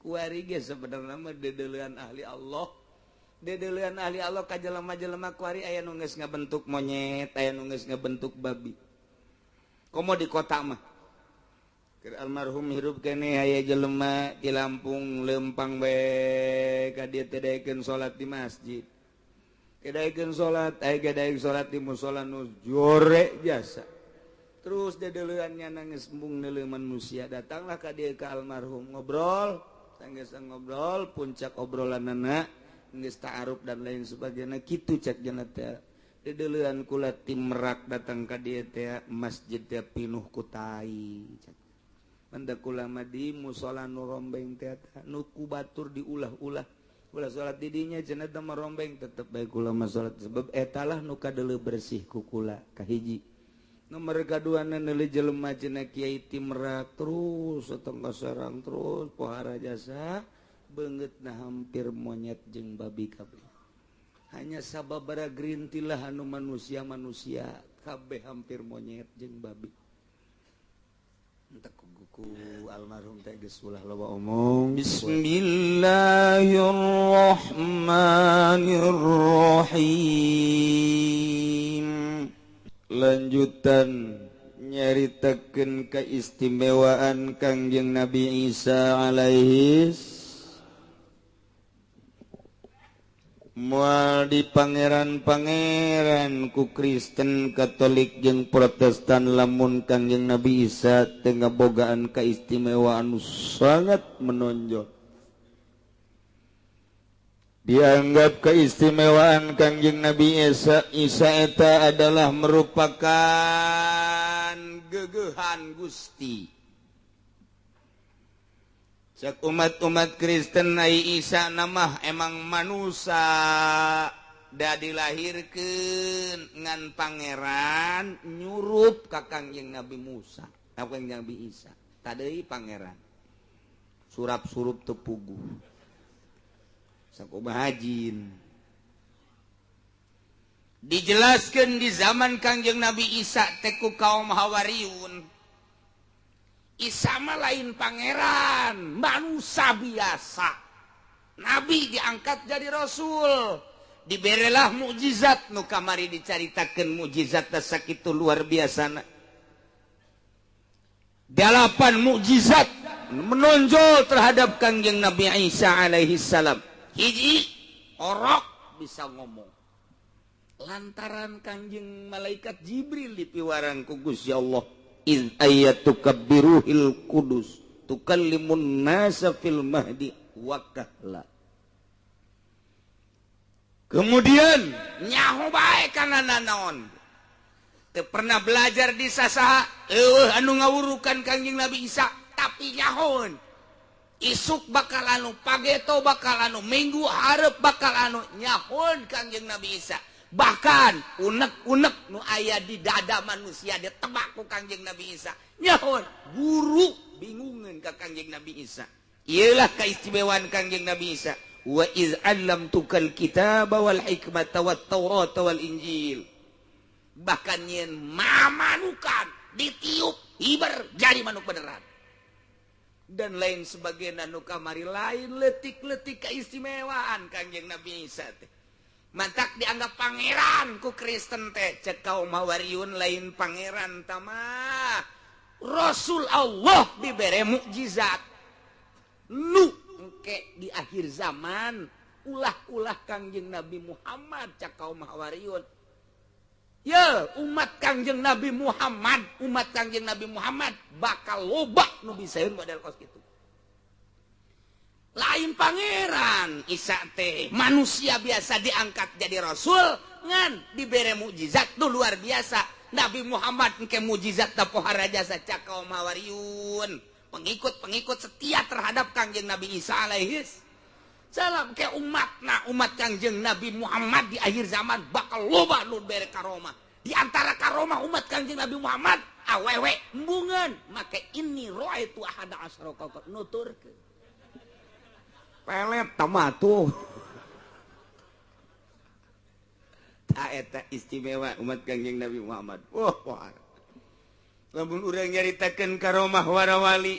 Kuari ge sebenarnya mah dedeulean ahli Allah. Dedeulean ahli Allah ka jelema-jelema kuari aya nu geus ngabentuk monyet, aya nu geus ngabentuk babi. Komo di kota mah. Keur almarhum hirup keneh aya jelema di Lampung lempang bae ka dieu teh daekeun salat di masjid. Daekeun salat, aya daek salat di musala nu jore jasa. Terus dedeuleannya nangis embung neuleuh manusia, datanglah ka dieu ka almarhum ngobrol. Geus ngobrol puncak obrolanana geus ta'aruf dan lain sebagainya kitu cek jana teh dedeulean kula ti Merak datang ka dieu teh masjid teh pinuh ku tai cek manda kula mah di musala nu rombeng teh nu ku batur diulah-ulah ulah salat di dinya cenah teh rombeng tetep bae kula mah salat sebab etalah nu kadeuleu bersih ku kula kahiji. Nomor kadua neuleuh jelema cenah kiai ti Merak terus atau Serang terus pohara jasa beungeutna hampir monyet jeung babi kabeh. Hanya sababara gerintilah anu manusia-manusia kabeh hampir monyet jeung babi. Entek ku almarhum teh geus ulah loba omong. Bismillahirrahmanirrahim. Lanjutan nyaritakeun keistimewaan Kangjeng Nabi Isa alaihis moal di pangeran-pangeran ku Kristen, Katolik jeung Protestan lamun Kangjeng Nabi Isa teu ngabogaan keistimewaan sangat menonjol. Dianggap keistimewaan Kangjeng Nabi Isa eta adalah merupakan gegehan Gusti. Cek umat-umat Kristen ai Isa namah emang manusia da dilahirkeun ngan pangeran nyurup ka Kangjeng Nabi Musa, ka Kangjeng Nabi Isa. Tadeuy pangeran. Surap-surup teu puguh. Sakumaha jin. Dijelaskan di zaman Kangjeng Nabi Isa teh ku kaum Hawariun. Isa mah lain pangeran, manusia biasa. Nabi diangkat jadi rasul, diberelah mukjizat nu kamari dicaritakeun mukjizat sakitu luar biasana. 8 mukjizat menonjol terhadap Kangjeng Nabi Isa alaihi salam. Hiji orok bisa ngomong lantaran Kangjeng malaikat Jibril dipiwarang ku Gusti Allah iz ayatuka biruhil kudus tukallimun nasa fil mahdi wa kahla. Kemudian nyaho bae kana nanaon teu pernah belajar di sasaha eueuh anu ngawurukan Kangjeng Nabi Isa tapi nyahoeun isuk bakal anu pageto bakal anu minggu hareup bakal anu nyahun Kangjeng Nabi Isa. Bahkan unek-unek nu aya di dada manusia ditebak ku Kangjeng Nabi Isa nyahun. Guru bingungeun ka Kangjeng Nabi Isa. Ieulah keistimewaan Kangjeng Nabi Isa. Wa iz 'allamtukal kitaba wal hikmata wat taurata wal injil. Bahkan nyeun mamanukan ditiup hiber jadi manuk beneran dan lain sebagainya nu kamari lain letik-letik keistimewaan Kangjeng Nabi Isa teh. Mantak dianggap pangeran ku Kristen teh cek kaum Hawariun lain pangeran tamah Rasul Allah dibere mukjizat nu engke di akhir zaman ulah-ulah Kangjeng Nabi Muhammad cek kaum Hawariun. Ya umat Kangjeng Nabi Muhammad, umat Kangjeng Nabi Muhammad bakal loba nu bisaeun model kos kitu. Lain pangeran Isa teh manusia biasa diangkat jadi rasul ngan dibere mukjizat nu luar biasa. Nabi Muhammad engke mukjizat da pohara jasa cak kaum Hawariun, pengikut-pengikut setia terhadap Kangjeng Nabi Isa alaihis salam ke umatna umat Kangjeng Nabi Muhammad di akhir zaman bakal loba nu bere karomah. Di antara karomah umat Kangjeng Nabi Muhammad awewe embungeun make ini roaitu ahada asyara kaukab nuturkeun pelet tamatuh. Ta eta istimewa umat Kangjeng Nabi Muhammad. Wah, wah. Lamun urang nyaritakeun karomah warawali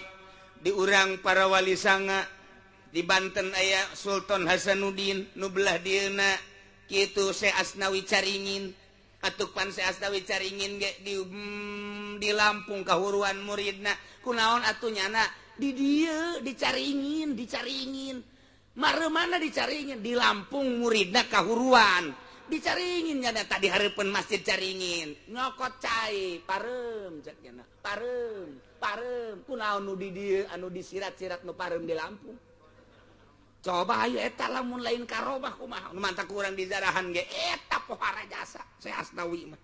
Di urang para wali sanga di Banten aya Sultan Hasanuddin nu belah dieuna kitu Syekh Asnawi Caringin. Atuh pan Syekh Asnawi Caringin ge di Lampung kahuruan muridna. Kunaon atuh nyana di dieu dicaringin, dicaringin. Mare mana dicaringin di Lampung muridna kahuruan. Dicaringin nyana tadi hareupeun masjid Caringin nyokot cai pareum cek nyana pareum pareum kunaon nu di dieu anu disirat-sirat nu pareum di Lampung. Coba ayo eta lamun lain karomah kumaha nu mantak urang di zarahan ge eta pohara jasa Syekh Asnawi mah.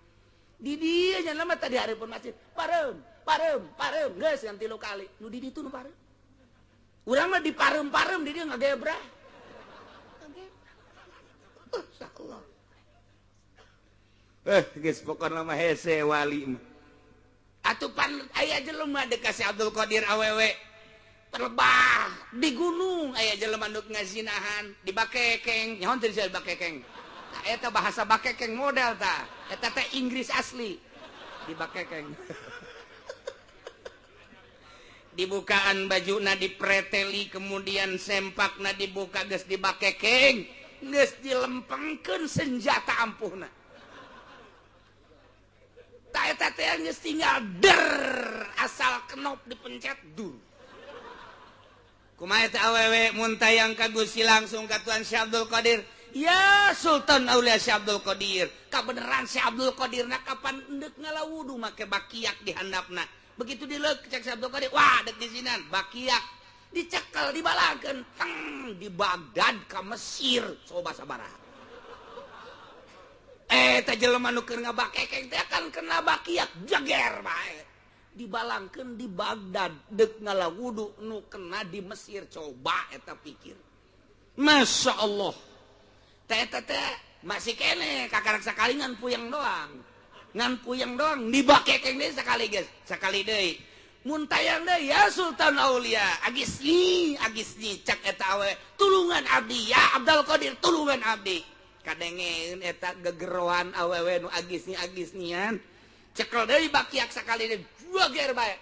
Di dieu nya mah tadi hareupeun masjid pareum pareum pareum geus yang 3 kali nu di ditu nu pareum. Urang mah di pareum-pareum di dieu ngagebrah. Insyaallah. Geus pokona mah hese wali mah. Atuh pan aya jelema deuk ka Syekh Abdul Qadir awewe terbah di gunung aya jelema nu ngazinahan di bakekeng nyaho teu di bakekeng. Tah eta bahasa bakekeng model tah. Eta teh Inggris asli di bakekeng. Dibukaan bajuna dipreteli kemudian sempakna dibuka geus di bakekeng geus dilempengkeun senjata ampuhna. Eta teh geus tinggal der asal knop dipencet dur. Kumaha eta awewe mun tayang ka Gusti langsung ka Tuan Syekh Abdul Qadir. Ya Sultan Aulia Syekh Abdul Qadir. Kabeneran Syekh Abdul Qadir na kapan endek ngalawudu make bakiak di handapna. Begitu dileuk cek Syekh Abdul Qadir, wah dek dizinan bakiak dicekel dibalakeun teng di Baghdad ka Mesir coba sabaraha. Eta jelema nu keur ngabakekeng teh kan kena bakiak jeger bae. Dibalangkeun di Baghdad deuk ngalawudu nu kena di Mesir coba eta pikir. Masya Allah. Teh eta teh masih kene kakarak sakali ngan puyeng doang. Ngan puyeng doang dibakekeng deui sakali geus, sakali deui. Mun tayang deui ya Sultan Aulia, agisni agisni cak eta awe tulungan abdi ya Abdul Qadir tulungan abdi. Kadengeun eta gegeroan awewe nu agisni-agisnian cekel deui bakiak sakali deui juager bae.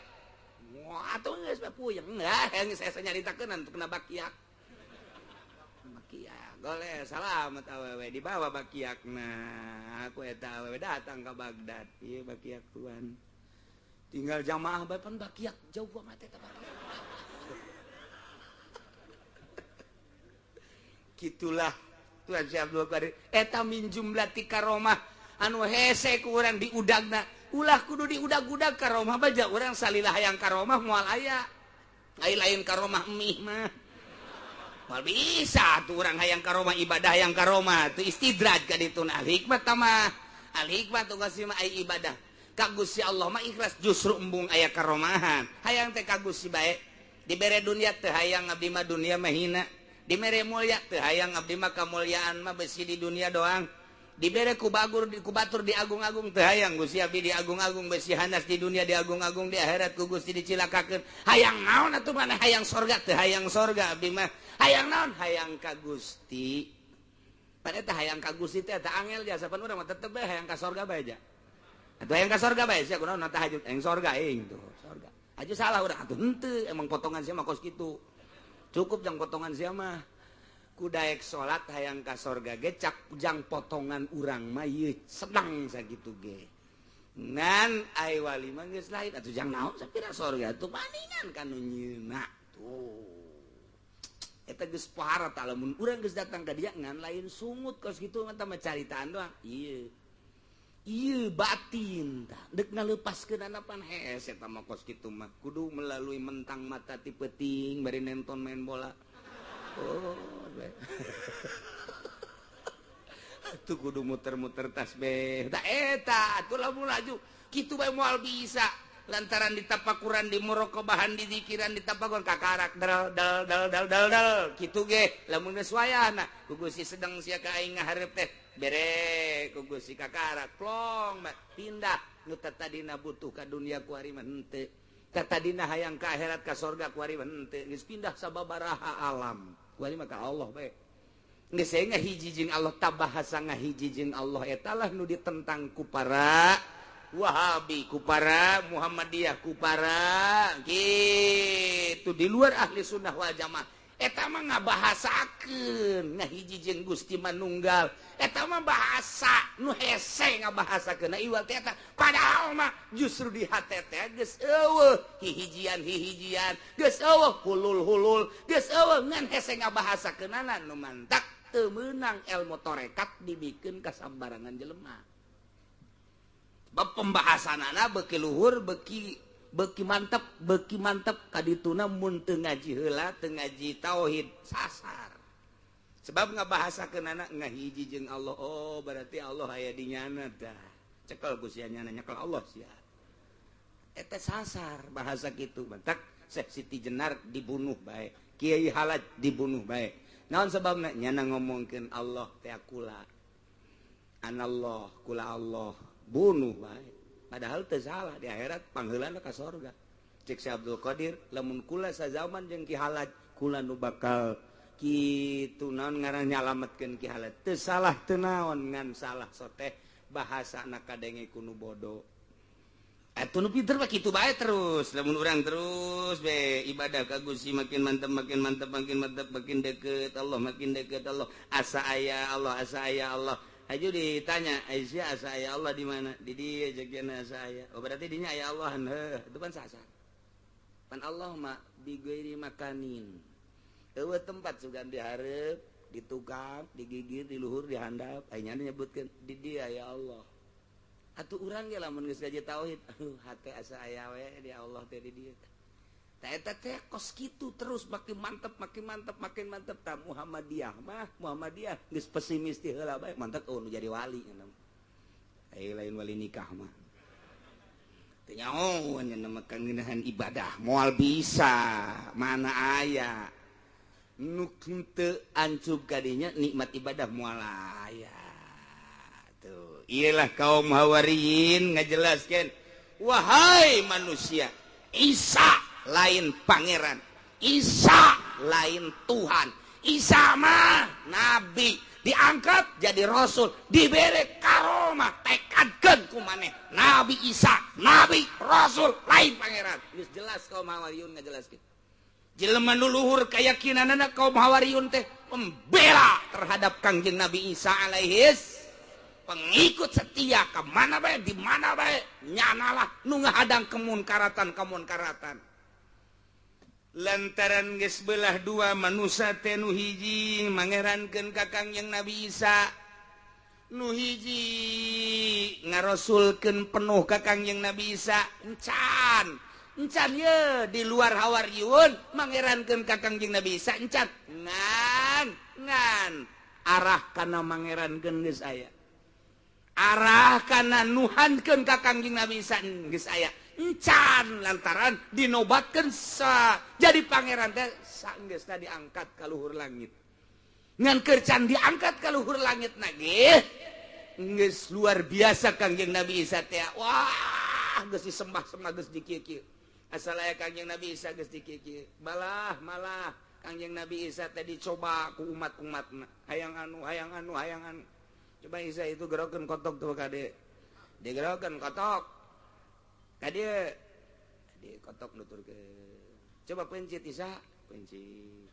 Wah atuh geus puyeng lah geus saya nyaritakeun anu kena bakiak. Bakiak goleh salamet awewe dibawa bakiakna. Aku eta awewe datang ka Baghdad ieu bakiak tuan. Tinggal jamaah bae pan bakiak jauh banget eta bakiak. Kitulah Tuan Syekh Abdul Qadir eta min jumlati karomah anu hese ku urang diudagna ulah kudu diudag-udag karomah baja urang salilah hayang karomah moal aya ai lain karomah mih mah moal bisa tuh urang hayang karomah ibadah hayang karomah teu istidraj ka ditu al hikmah mah al hikmah tugas mah ai ibadah ka Gusti Allah mah ikhlas justru embung aya karomahan hayang teh ka Gusti bae dibere dunia teu hayang abdi mah dunia mah hina. Dibere mulia teu hayang abdi mah kamuliaan mah besi di dunia doang. Dibere ku bagur ku batur diagung-agung teu hayang Gusti abdi diagung-agung besi hanas di dunia diagung-agung di akhirat ku Gusti dicilakakeun. Hayang naon atuh maneh hayang sorga teu hayang sorga abdi mah. Hayang naon hayang ka Gusti. Pan eta hayang ka Gusti teh eta angel jasa pan urang mah tetep bae hayang ka sorga bae ja. Atuh hayang ka sorga bae sia kunaon tahajud hayang sorga aing tuh sorga. Aju salah urang atuh henteu emang potongan sia mah kos kitu. Cukup jang potongan sia mah. Ku daek salat hayang ka sorga ge cak jang potongan urang mah ieu sedang sakitu ge. Ngan ai wali mah geus lain atuh jang naon sapira sorga tuh paningan ka nu nyeuna tuh. Eta geus pohara tah lamun urang geus datang ka dia ngan lain sungut kos kitu mah tah caritaan doang. Ieu. Ieu batin tah deuk ngaleupaskeun pan hese eta mah kos kitu mah kudu melalui mentang mata ti peuting bari nonton main bola. Oh, atuh kudu muter-muter tasbih. Tah eta atuh lamun laju kitu bae moal bisa lantaran ditapakuran di muraqabahan di zikiran ditapakuran kakarak dal dal dal dal dal dal kitu ge lamun geus wayahna ku Gusti sedang sia ka aing ngahareup teh bere ku Gusti kakarak plong pindah nu tadina butuh ka dunia ku ari mah henteu tadina hayang ka akhirat ka sorga ku ari mah henteu geus pindah sababaraha alam ku ari mah ka Allah bae geus ngahiji jeung Allah tabahasa ngahiji jeung Allah eta lah nu ditentang ku para Wahabi, ku para Muhammadiyah, ku para gitu di luar ahli sunnah wal jamaah. Eta mah ngabahasakeun ngahiji jeung Gusti Manunggal. Eta mah bahasa nu hese ngabahasakeun iwal teh eta. Padahal mah justru di hate teh geus eueuh hihijian-hihijian, geus eueuh hulul-hulul, geus eueuh ngan hese ngabahasakeunana nu mantak teu meunang ilmu tarekat dibikeun ka sambarangan jelema. Bab pembahasanana beuki luhur, beuki beki mantep kadituna mun teu ngaji heula, teu ngaji tauhid sasar. Sebab ngabahasakeun anak ngahiji jeung Allah. Oh, berarti Allah aya di nyana tah. Cekel ku sia nyana nyekel Allah sia. Eta sasar bahasa kitu. Mantak Syekh Siti Jenar dibunuh bae, Kiai Halaj dibunuh bae. Naon sebabna? Nyana ngomongkeun Allah teh kula. Anallah kula Allah, bunuh bae. Padahal teu salah di akhirat pangheulana ka sorga. Cek Syekh Abdul Qadir, lamun kula sazaman jeung Ki Halaj, kula nu bakal kitu naon ngaran nyalametkeun Ki Halaj. Teu salah teu naon ngan salah soteh bahasana kadenge ku nu bodoh. Atuh nu pinter mah kitu bae terus. Lamun urang terus be ibadah ka Gusti makin mantep makin mantep makin mantep makin deket Allah makin deket Allah. Asa aya Allah, asa aya Allah. Haju ditanya, Aisyah asa aya Allah di mana? Di dia jegena asa aya. Oh berarti dinya aya Allah. Heuh, itu kan sasar. Pan Allah mah bi ghairi makanin. Eueuh tempat sugan dihareup, ditukang, digigir, di luhur, di handap. Aya nyebutkeun di dia ya Allah. Atuh urang ge lamun geus ngaji tauhid, aduh hate asa aya we di Allah teh di dieu. Tah eta teh kos kitu terus makin mantep makin mantep makin mantep. Tah Muhammadiyah mah Muhammadiyah geus pesimis ti heula bae mantep oh nu jadi wali nya. Ai lain wali nikah mah. Teu nyaho nya mah ngeunahan ibadah moal bisa mana aya nu teu ancub kadinya nikmat ibadah moal aya. Tuh iyalah kaum Hawariyin ngajelaskeun wahai manusia, Isa lain pangeran, Isa lain Tuhan, Isa mah nabi diangkat jadi rasul, diberi karomah, tekadkeun ku maneh Nabi Isa nabi rasul lain pangeran. Geus jelas kaum Hawariyun ngajelaskeun. Jelema nu luhur keyakinanana kaum Hawariyun teh pembela terhadap Kangjeng Nabi Isa alaihis, pengikut setia ke mana bae di mana bae nyanalah nu ngahadang kemunkaratan-kemunkaratan. Lantaran geus belah dua manusia teh nu hiji mangerankeun ka Kangjeng Nabi Isa, nu hiji ngarosulkeun penuh ka Kangjeng Nabi Isa. Encan encan ye di luar Hawariyun mangerankeun ka Kangjeng Nabi Isa encan ngan ngan arah kana mangerankeun geus aya, arah kana nuhankeun ka Kangjeng Nabi Isa geus aya. Encan lantaran dinobatkeun sa jadi pangeran teh sanggeusna diangkat ka luhur langit. Ngan keur can diangkat ka luhur langit na ge geus luar biasa Kangjeng Nabi Isa teh. Wah, geus disembah-sembah geus dikieu-kieu. Asal aya Kangjeng Nabi Isa geus dikieu-kieu. Malah malah Kangjeng Nabi Isa teh dicoba ku umat-umatna. Hayang anu, hayang anu, hayang anu. Coba Isa itu gerokeun kotok tuh kade. Digerokeun kotok. Kade di kotok nuturkeun. Coba pencit Isa, pencit.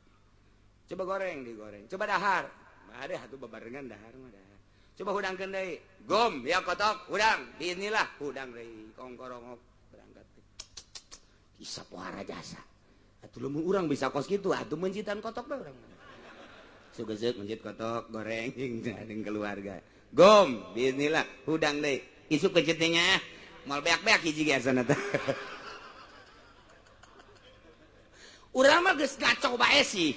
Coba goreng, digoreng. Coba dahar. Ada atuh babarengan dahar mah dahar. Coba hudangkeun deui. Gom ya kotok, hudang. Bismillah, hudang deui. Kongkorongok berangkat. Isa pohara jasa. Atuh lamun urang bisa kos kitu, atuh mencitan kotok bae urang. Sugezeuk mencit kotok, goreng jeung keluarga. Gom, bismillah, hudang deui. Isuk pencitnya. Mal beak-beak hiji ge asana teh. Urang mah geus ngaco bae sih.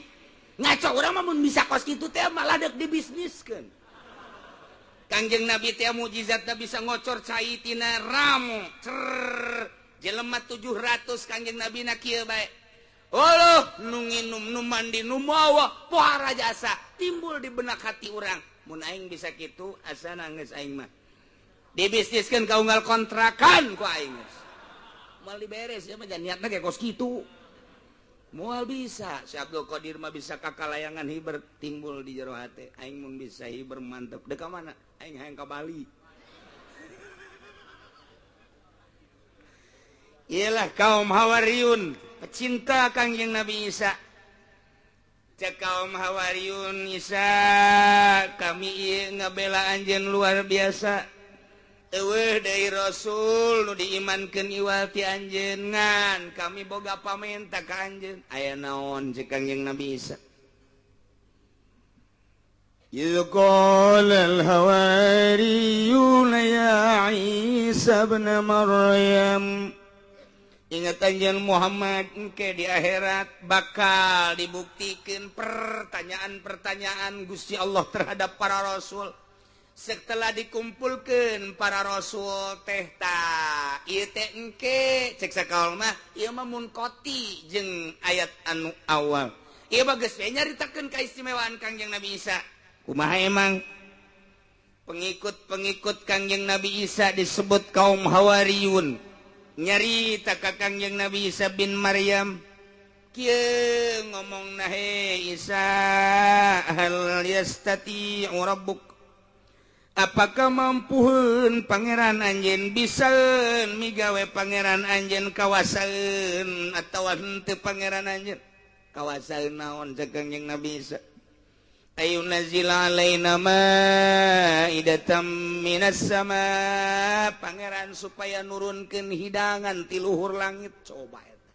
Ngaco urang mah mun bisa kos kitu teh malah deuk dibisniskeun. Kangjeng Nabi teh mukjizatna bisa ngocor cai tina ramu. Cer jelema 700 Kangjeng Nabi na kieu bae. Oloh nu nginum nu mandi nu mawa pohara jasa timbul di benak hati urang. Mun aing bisa kitu asana geus aing mah. Dibisniskeun ka unggal kontrakan ku aing geus. Moal diberes ya mah niatna ge kos kitu. Moal bisa. Si Abdul Qadir mah bisa kakalayangan hiber timbul di jero hate. Aing mun bisa hiber mantep. Deuk ka mana? Aing hayang ka Bali. Iyalah kaum Hawariyun pecinta Kangjeng Nabi Isa. Cek kaum Hawariyun, Isa kami ieu ngabela anjeun luar biasa. Eueuh deui Rasul nu diimankeun iwal ti anjeun ngan kami boga pamenta ka anjeun. Aya naon cek Kangjeng Nabi Isa? إذ قال الحواريون يا عيسى ابن مريم. Ingat anjeun Muhammad engke di akhirat bakal dibuktikan pertanyaan-pertanyaan Gusti Allah terhadap para rasul. Setelah dikumpulkan para rasul teh ta ieu teh engke cek sakaol mah ieu mah munqati jeung ayat anu awal. Ieu mah geus we nyaritakeun kaistimewaan Kangjeng Nabi Isa. Kumaha emang pengikut-pengikut Kangjeng Nabi Isa disebut kaum Hawariyun. Nyarita ka Kangjeng Nabi Isa bin Maryam kieu ngomongna, "He Isa, hal yastati'u rabbuk?" Apakah mampuheun pangeran anjeun bisaeun migawe pangeran anjeun kawasaeun atawa henteu pangeran anjeun? Kawasaeun naon cek Kangjeng Nabi Isa? Ayunazil alaina ma'idatan minas sama, pangeran supaya nurunkeun hidangan ti luhur langit. Coba eta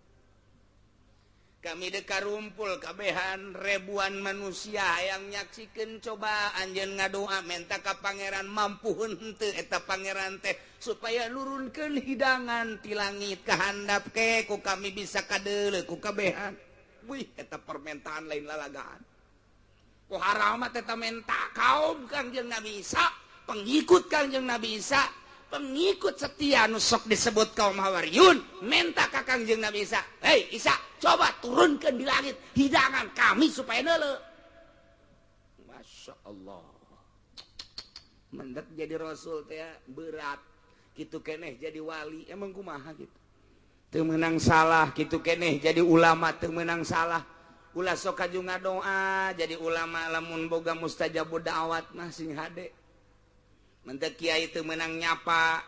kami deka rumpul kabehan ribuan manusia yang nyaksikeun, coba anjeun ngadoa menta ka pangeran mampuheun henteu eta pangeran teh supaya nurunkeun hidangan ti langit ka handap ke ku kami bisa kadeuleu ku kabehan. Wih, eta permintaan lain lalagaan. Ku haramat eta menta kaum Kangjeng Nabi Isa, pengikut Kangjeng Nabi Isa, pengikut setia nu sok disebut kaum Hawariyun, menta ka Kangjeng Nabi Isa, "Hei Isa, coba turunkan di langit hidangan kami supaya neuleu." Masya Allah. Mendak jadi rasul teh berat, kitu keneh jadi wali, emang kumaha gitu. Teu meunang salah, kitu keneh jadi ulama teu meunang salah. Ulah sok kaju ngadoa jadi ulama lamun boga mustajabud da'wat mah sing hade. Mentek kiai teu meunang nyapa,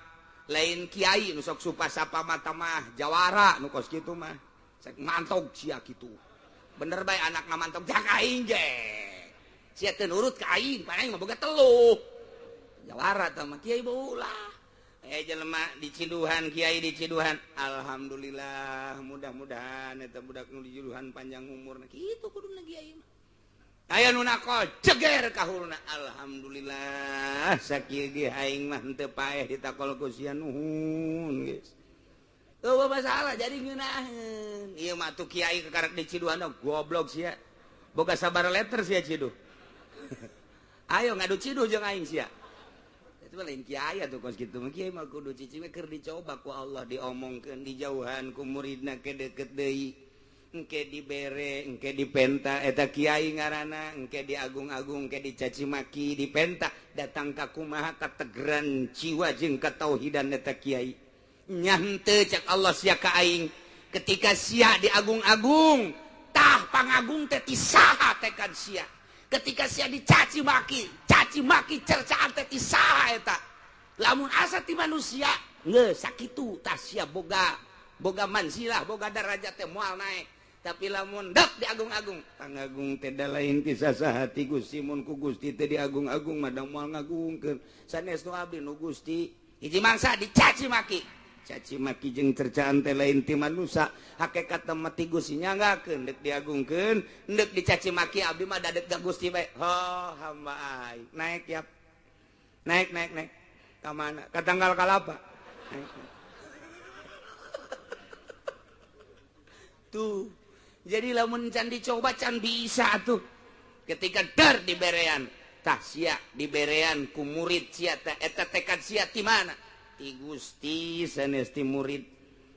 lain kiai nu sok supa sapa mata mah jawara nu kos kitu mah. Sek mantog sia kitu. Bener bae anakna mantog jak aing ge. Sia teu nurut ka aing, pan aing mah boga teluh. Jawara tah mah kiai beulah. Jelema diciduhan, kiai diciduhan, alhamdulillah mudah-mudahan eta budak nu diciduhan panjang umurna kitu kuduna kiai mah. Aya nu nakol ceger kahulna, alhamdulillah sakieu ge aing mah henteu paeh ditakol ku sia, nuhun geus. Eueuh masalah jadi ngeunaheun. Ieu mah atuh kiai kakarek diciduhan goblok sia. Boga sabar letter sia ciduh. Ayo ngadu ciduh jeung aing sia. Lain kiai atuh kos kitu mah, kiai mah kudu cicing keur dicoba ku Allah, diomongkeun dijauhan ku muridna ke deket deui, engke dibere engke dipenta eta kiai ngaranna, engke diagung-agung engke dicaci maki dipenta datang ka kumaha kategeran jiwa jeung katauhidan eta kiai. Nya henteu cek Allah sia ka aing ketika sia diagung-agung tah pangagung teh ti saha tekad sia. Ketika sia dicaci maki, caci maki cercaan teh ti saha eta. Lamun asa ti manusia, geus sakitu tah sia boga boga manzilah, boga darajat teh moal naik. Tapi lamun dek diagung-agung, pangagung teh da lain ti saha ti Gusti, mun ku Gusti teh diagung-agung mah da moal ngagungkeun. Sanes nu abdi nu Gusti, hiji mangsa dicaci maki. Caci maki jeung cercaan teh lain ti manusia, hakikat mah ti Gusti nyanggakeun deuk diagungkeun, deuk dicaci maki abdi mah dadek ka Gusti bae. Oh, hamba aing. Naik ya. Naik naik naik. Ka mana? Ka tanggal kalapa. Naik. Tuh. Jadi lamun can dicoba can bisa tuh. Ketika dar diberean, tah sia diberean ku murid sia teh eta tekad sia ti mana? Ti Gusti sanes ti murid.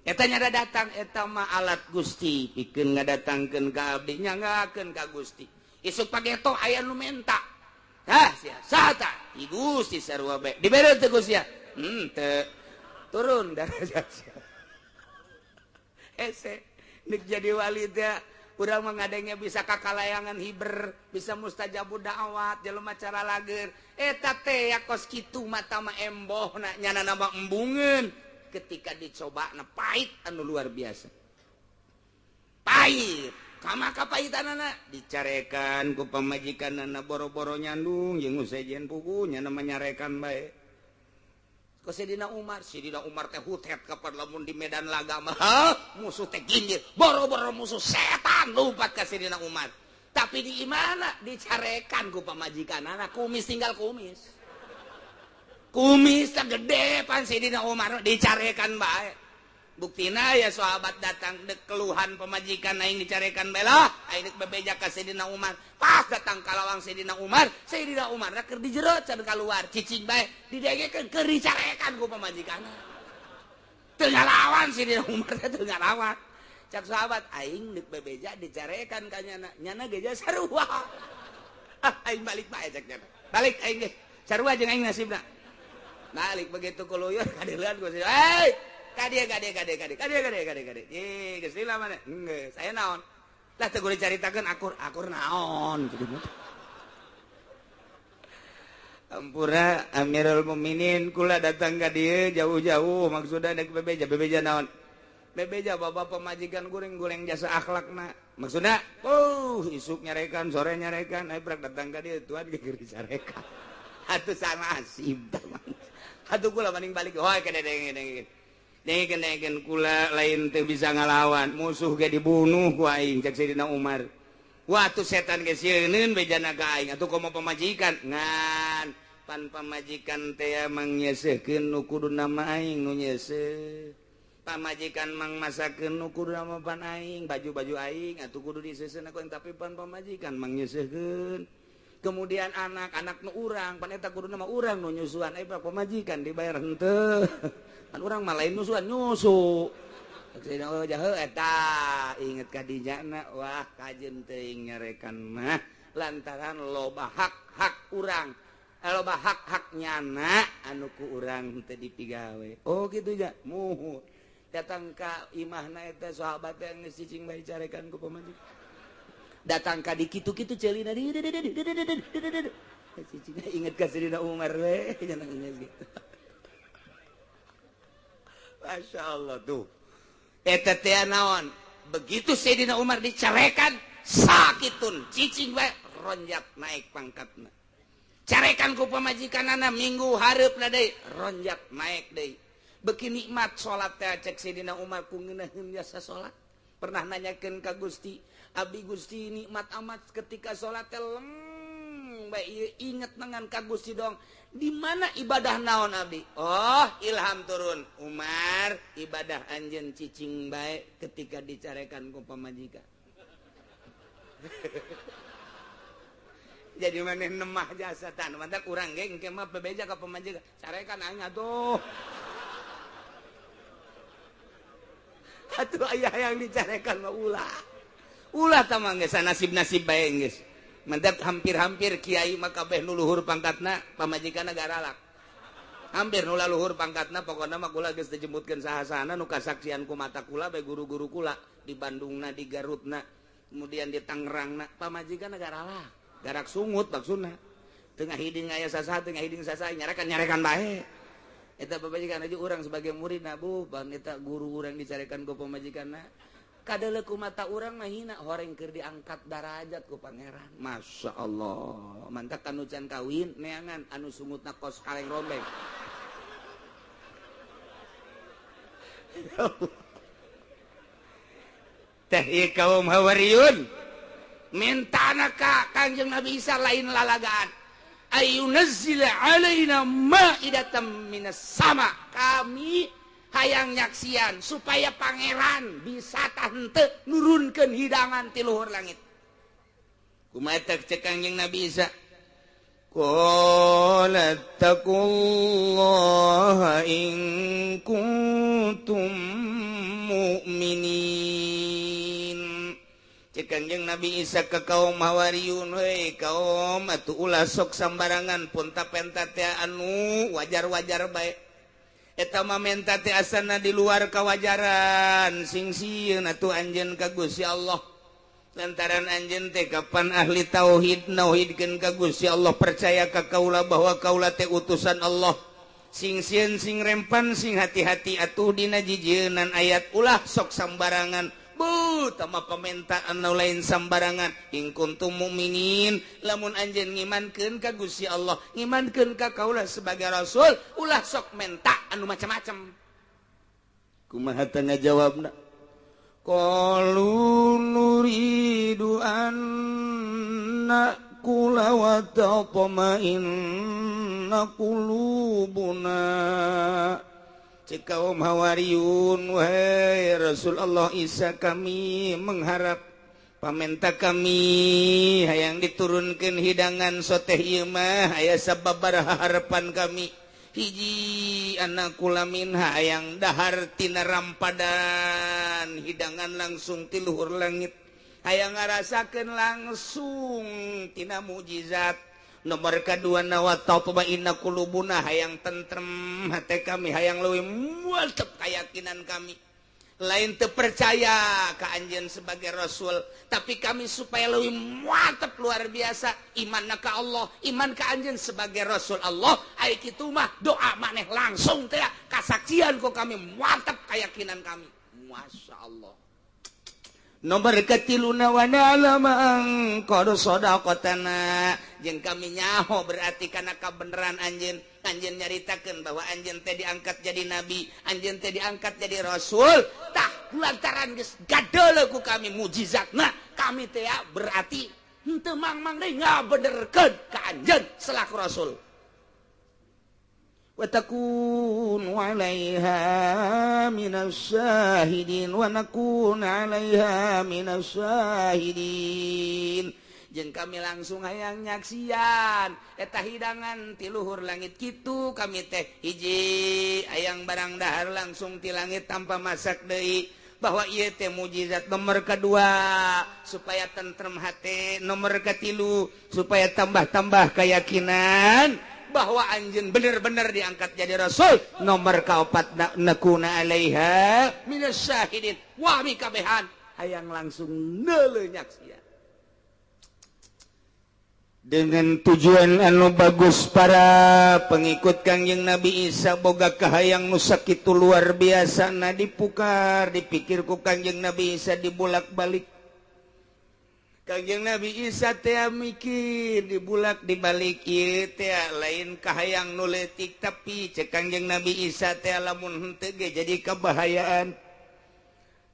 Eta nya datang eta mah alat Gusti pikeun ngadatangkeun ka abdi nyanggakeun ka Gusti. Isuk pageto aya nu menta. Hah sia saha tah? Ti Gusti sarua bae. Dibere teu Gusti ya? Teu. Turun darajat sia. Hese nek jadi wali teh urang mah ngadenge bisa kakalayangan hiber, bisa mustajabud da'wat, jelema cara lager. Eta teh ya kos kitu mata mah embohna nyana nama embungeun. Ketika dicoba na pahit anu luar biasa. Pahit kama kapahitanana dicarekan ku pamajikanana boro-boro nyandung jeung sejen pugunya nama nyarekan bae. Ku Sidina Umar, Sidina Umar teh hutet kapan lamun di medan laga mah musuh teh ginjir, boro-boro musuh setan lompat ka Sidina Umar. Tapi di imana dicarekan ku pamajikanana kumis tinggal kumis. Kumis teh gede pan Sidina Umar dicarekan bae. Buktina ya sahabat datang dek keluhan pemajikan aing dicarekan bae lah, aing dek bebeja ka Sidina Umar. Pas datang ka lawang Sidina Umar, Sidina Umar keur di jero can kaluar, cicing bae didengekeun keur dicarekan ku pamajikanna. Teu ngalawan Sidina Umar teh teu ngalawan. Cak sahabat aing dek bebeja dicarekan ka nyana, nyana ge sarua. Ah aing balik bae cak nyana. Balik aing ge sarua jeung aing nasibna. Balik begitu kuluyur kadeuleun ku si hey kadieu kadieu kadieu kadieu kadieu kadieu kadieu kadieu ih geus lila mana geus aya naon lah teu kudu dicaritakeun akur akur naon ampura Amirul Mukminin kula datang ka dieu jauh-jauh maksudna dek bebeja bebeja naon bebeja bapak pemajikan guring-guring jasa akhlakna maksudna isuk nyarekan sore nyarekan aya prak datang ka dieu tuan ge keur dicarekan atuh sama asib atuh kula mending balik hoy ka dengeng dengeng kula lain teu bisa ngalawan musuh ge dibunuh ku aing cek Sidina Umar. Wah atuh setan ge sieuneun bejana ka aing atuh komo pamajikan ngan pan pamajikan teh mangnyeseukeun nu kudu nama aing nu nyeuseuh pamajikan mangmasakeun nu kudu nama pan aing baju-baju aing atuh kudu diseuseun ku aing tapi pan pamajikan mangnyeseukeun. Kemudian anak-anak nu urang pan eta kudu nama urang nu nyusuan eh pamajikan dibayar henteu pan urang mah lain nyusuan nyusu oh jahe eta inget ka dinyana wah kajeun teuing nyarekan mah lantaran loba hak-hak urang loba hak-hak nyana anu ku urang henteu dipigawe. Oh kitu ja muhun datang ka imahna eta sahabat teh geus cicing bae carekan ku pamajikan datang ka di kitu-kitu celina di inget ka Sidina Umar we jangan gitu. Masya Allah tuh eta teh naon begitu Sidina Umar dicarekan sakitun cicing bae ronjat naik pangkatna carekan ku pamajikanana minggu hareupna deui ronjat naik deui beuki nikmat salat teh cek Sidina Umar ku ngeunaheun jasa salat. Pernah nanyakeun ka Gusti, abdi Gusti nikmat amat ketika salat teh leng bae ieu inget dengan ka Gusti dong. Di mana ibadah naon abdi? Oh, ilham turun. Umar, ibadah anjeun cicing bae ketika dicarekan ku pamajikan. Jadi maneh nemah jasa tan, mantak urang ge engke mah bebeja ka pamajikan. Carekan aing atuh. Atuh ayah yang dicarekan mah ulah. Ulah tah mah geus nasib-nasib bae geus. Mantap hampir-hampir kiai mah kabeh nu luhur pangkatna pamajikanna garalak. Hampir nu luhur pangkatna pokona mah kula geus dijemputkeun saha-sahana nu kasaksian ku mata kula bae guru-guru kula di Bandungna, di Garutna, kemudian di Tangerangna pamajikanna garalak. Garak sungut maksudna. Tengah hiding aya sasaha, tengah hiding sasaha nyarekan-nyarekan bae. Eta pamajikan aja urang sebagai murid na bu, bang eta guru urang dicarekan ku pamajikanna. Kadeuleu ku mata urang mah hina horeng keur diangkat darajat ku pangeran. Masya Allah. Mantak anu can kawin neangan anu sungutna kos kaleng rombeng. Teh ieu kaum Hawariyun mintana ka Kangjeng Nabi Isa lain lalagaan. Ayunazzila alaina ma'idatan minas sama. Kami hayang nyaksian supaya pangeran bisa tante nurunkeun hidangan ti luhur langit. Kumaha cek Kangjeng Nabi Isa? Qala taqullaha in kuntum mu'minin. Cek Kangjeng Nabi Isa ke kaum Hawariyun, heuy kaum atuh ulah sok sambarangan punta penta teh anu wajar-wajar bae. Eta mah menta teh asana di luar kawajaran, sing sieun atuh anjeun ka Gusti Allah. Lantaran anjeun teh kapan ahli tauhid nauhidkeun ka Gusti Allah, percaya ka kaula bahwa kaula teh utusan Allah. Sing sieun sing rempan sing hati-hati atuh dina jijieunnan ayat ulah sok sambarangan. Bu tama permintaan nu lain sambarangan. In kuntum mukminin lamun anjeun ngimankeun ka Gusti Allah, ngimankeun ka kaula sebagai rasul, ulah sok menta anu macam-macam. Kumaha teh ngajawabna? Qalu nuridu an na'kula wa tatma'inna qulubuna. Cek kaum Hawariyun, wahai Rasul Allah Isa, kami mengharap pamenta kami hayang diturunkan hidangan soteh ieu mah aya sababaraha harapan kami. Hiji anakula minha hayang dahar tina rampadan hidangan langsung ti luhur langit, hayang ngarasakeun langsung tina mukjizat. Nomor kedua nawa tatma'inna qulubuna hayang tentrem hati kami, hayang leuwih mantep keyakinan kami. Lain teu percaya ka anjeun sebagai rasul, tapi kami supaya leuwih mantep luar biasa imanna ka Allah, iman ka anjeun sebagai rasul Allah. Ai kitu mah doa maneh langsung teh kasaksian ku kami mantep keyakinan kami. Masya Allah. Nomor ketiluna wa na'lama an qad sadaqatana, jeung kami nyaho berarti kana kabeneran anjeun. Anjeun nyaritakeun bahwa anjeun teh diangkat jadi nabi, anjeun teh diangkat jadi rasul. Tah lantaran geus gadeuleuh ku kami mujizatna, kami teh berarti henteu mang-mang deui ngabenerkeun ka anjeun selaku rasul. Wa takunu 'alaiha minas syahidin wa nakun 'alaiha minas syahidin. Jeung kami langsung hayang nyaksian eta hidangan ti luhur langit kitu kami teh hiji hayang barang dahar langsung ti langit tanpa masak deui, bahwa ieu teh mujizat. Nomor kedua supaya tentrem hati, nomor ketilu supaya tambah-tambah keyakinan bahwa anjeun bener-bener diangkat jadi rasul, nomor kaopat nakuna alaiha minas syahidin. Wah mi kabehan hayang langsung neuleuh nyaksian dengan tujuan anu bagus. Para pengikut Kangjeng Nabi Isa boga kahayang nu sakitu luar biasa na dipukar dipikir ku Kangjeng Nabi Isa dibulak-balik. Kangjeng Nabi Isa teh mikir dibulak dibalik ieu teh lain kahayang nu leutik, tapi cek Kangjeng Nabi Isa teh lamun henteu ge jadi kabahayaan.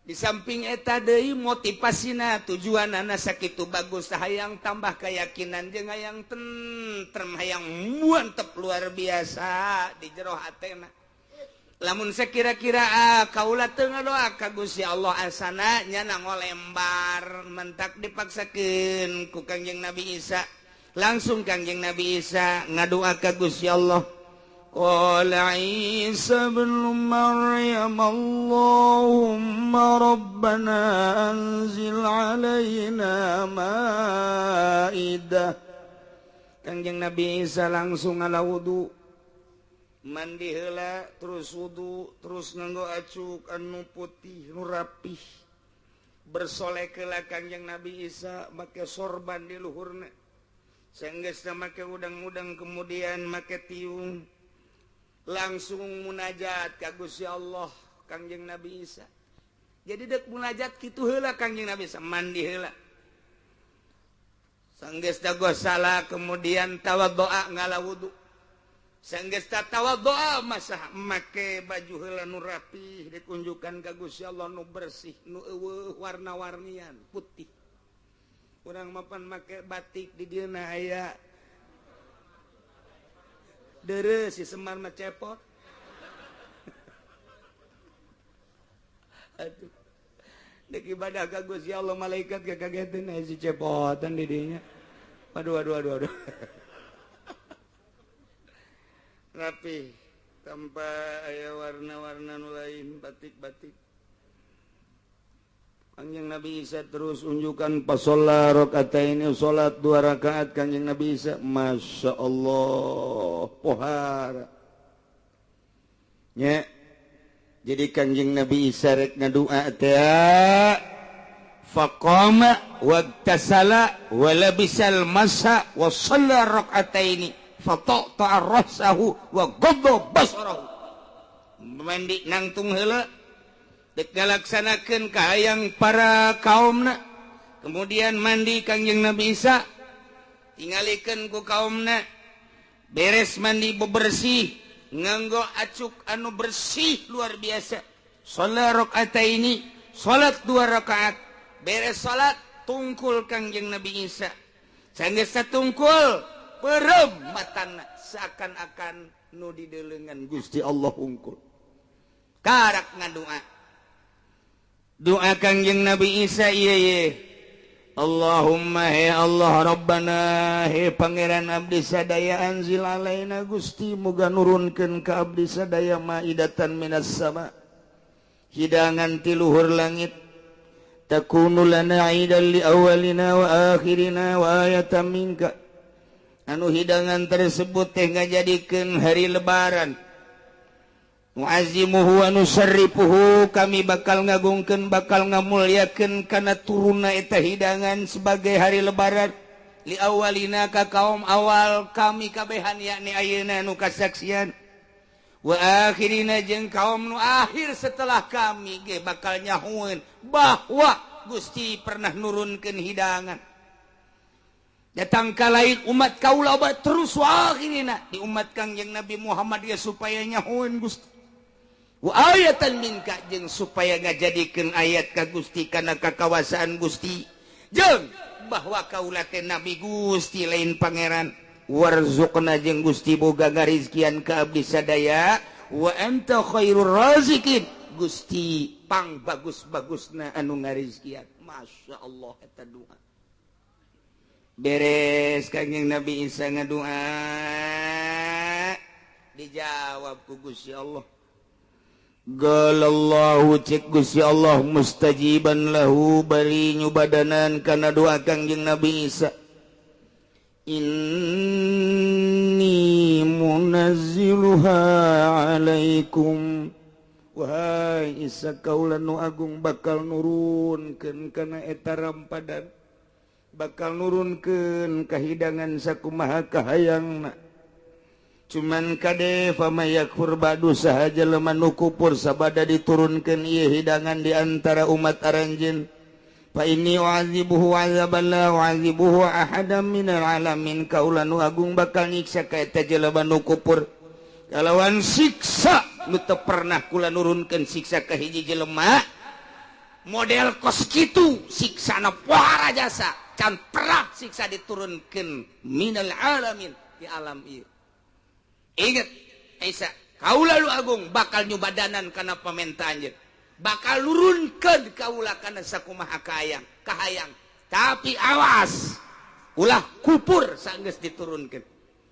Di samping eta deui motivasina tujuanana sakitu bagus, hayang tambah keyakinan jeung hayang tentrem, hayang mantep luar biasa di jero hatena. Lamun sekira-kira kaula teu ngadoa ka Gusti Allah asana nya ngolembar mentak dipaksakeun ku Kangjeng Nabi Isa. Langsung Kangjeng Nabi Isa ngadoa ka Gusti Allah. Qala Isa ibn Maryam Allahumma rabbana anzil alaina maidah. Kangjeng Nabi Isa langsung ngala wudu, mandi heula terus wudu, terus nganggo acuk anu putih nu rapih, bersolek heula Kangjeng Nabi Isa make sorban di luhurna, sanggeusna make udang-udang kemudian make tiung, langsung munajat ka Gusti Allah Kangjeng Nabi Isa. Jadi dek munajat kitu heula Kangjeng Nabi Isa, mandi heula sanggeusna gosala kemudian tawaddoa ngala wudu. Sanggeus tawaddoa masa make baju heula nu rapih dikunjukkan ka Gusti Allah nu bersih nu eueuh warna-warnian putih. Urang mapan make batik di dieu na aya deureuh si Semar mah cepot. Aduh. Dek ibadah ka Gusti Allah malaikat kakageteun aya si cepotan di dinya. Aduh aduh aduh aduh. Rapi tanpa aya warna-warna nu lain batik-batik. Kangjeng Nabi Isa terus unjukkan pasolat rakaataini, salat 2 rakaat Kangjeng Nabi Isa. Masya Allah pohara nya. Jadi Kangjeng Nabi Isa rek ngadua teh faqama wagtasala wa labisal masa wa shalla rakaataini Fataqta'a ra'sahu wa ghadda basarahu. Mandi nangtung heula dek ngalaksanakeun kahayang para kaumna. Kemudian mandi Kangjeng Nabi Isa tingalikeun ku kaumna. Beres mandi bebersih nganggo acuk anu bersih luar biasa. Salat rakaataini, salat 2 rakaat. Beres salat tungkul Kangjeng Nabi Isa. Sanggeus satungkul peureum matana seakan-akan nu dideuleungan Gusti Allah hungkul. Karak ngadua. Doa Kangjeng Nabi Isa ieu ye. Allahumma he Allah Rabbana he Pangeran abdi sadaya anzil alaina Gusti muga nurunkeun ka abdi sadaya maidatan minas sama hidangan ti luhur langit takunu lana aidan li awalina wa akhirina wa ayatan minka anu hidangan tersebut teh ngajadikeun hari lebaran muazzimuhu wa nusarrifuhu kami bakal ngagungkeun bakal ngamulyakeun kana turunna eta hidangan sebagai hari lebaran li awalina ka kaum awal kami kabehan yakni ayeuna nu kasaksian wa akhirina jeung kaum nu akhir setelah kami ge bakal nyahueun bahwa Gusti pernah nurunkeun hidangan datang ka lain umat kaula terus wa akhirina di umat Kangjeng Nabi Muhammad ya supaya nyahueun Gusti wa ayatan minka jeung supaya ngajadikeun ayat ka Gusti kana kakawasaan Gusti jeung bahwa kaula teh nabi Gusti lain pangeran warzuqna jeung Gusti boga ngarizkian ka abdi sadaya wa anta khairur razikin Gusti pang bagus-bagusna anu ngarizkian. Masya Allah eta doa beres Kangjeng Nabi Isa ngadoa dijawab ku Gusti Allah. Galallahu cek Gusti Allah mustajiban lahu bari nyubadanan kana doa Kangjeng Nabi Isa. Inni munazziluha alaikum. Wahai Isa kaula nu agung bakal nurunkeun kana eta rampadan, bakal nurunkeun kahidangan sakumaha kahayangna. Cuman kade famayakfur ba'du sahaja jelema nu kupur sabada diturunkeun ieu hidangan di antara umat aranjeun fa inni u'adzibuhu 'adzaban la u'adzibuhu ahadan minal alamin kaula nu agung bakal nyiksa ka eta jelema nu kupur kalawan siksa nu teu pernah kula nurunkeun siksa ka hiji jelema model kos kitu siksana pohara jasa can pernah siksa diturunkeun minal alamin di alam ieu. Ingat Isa kaula lu agung bakal nyubadanan kana pamenta anjeun bakal nurunkeun kaula kana sakumaha kahayang tapi awas ulah kupur sanggeus diturunkeun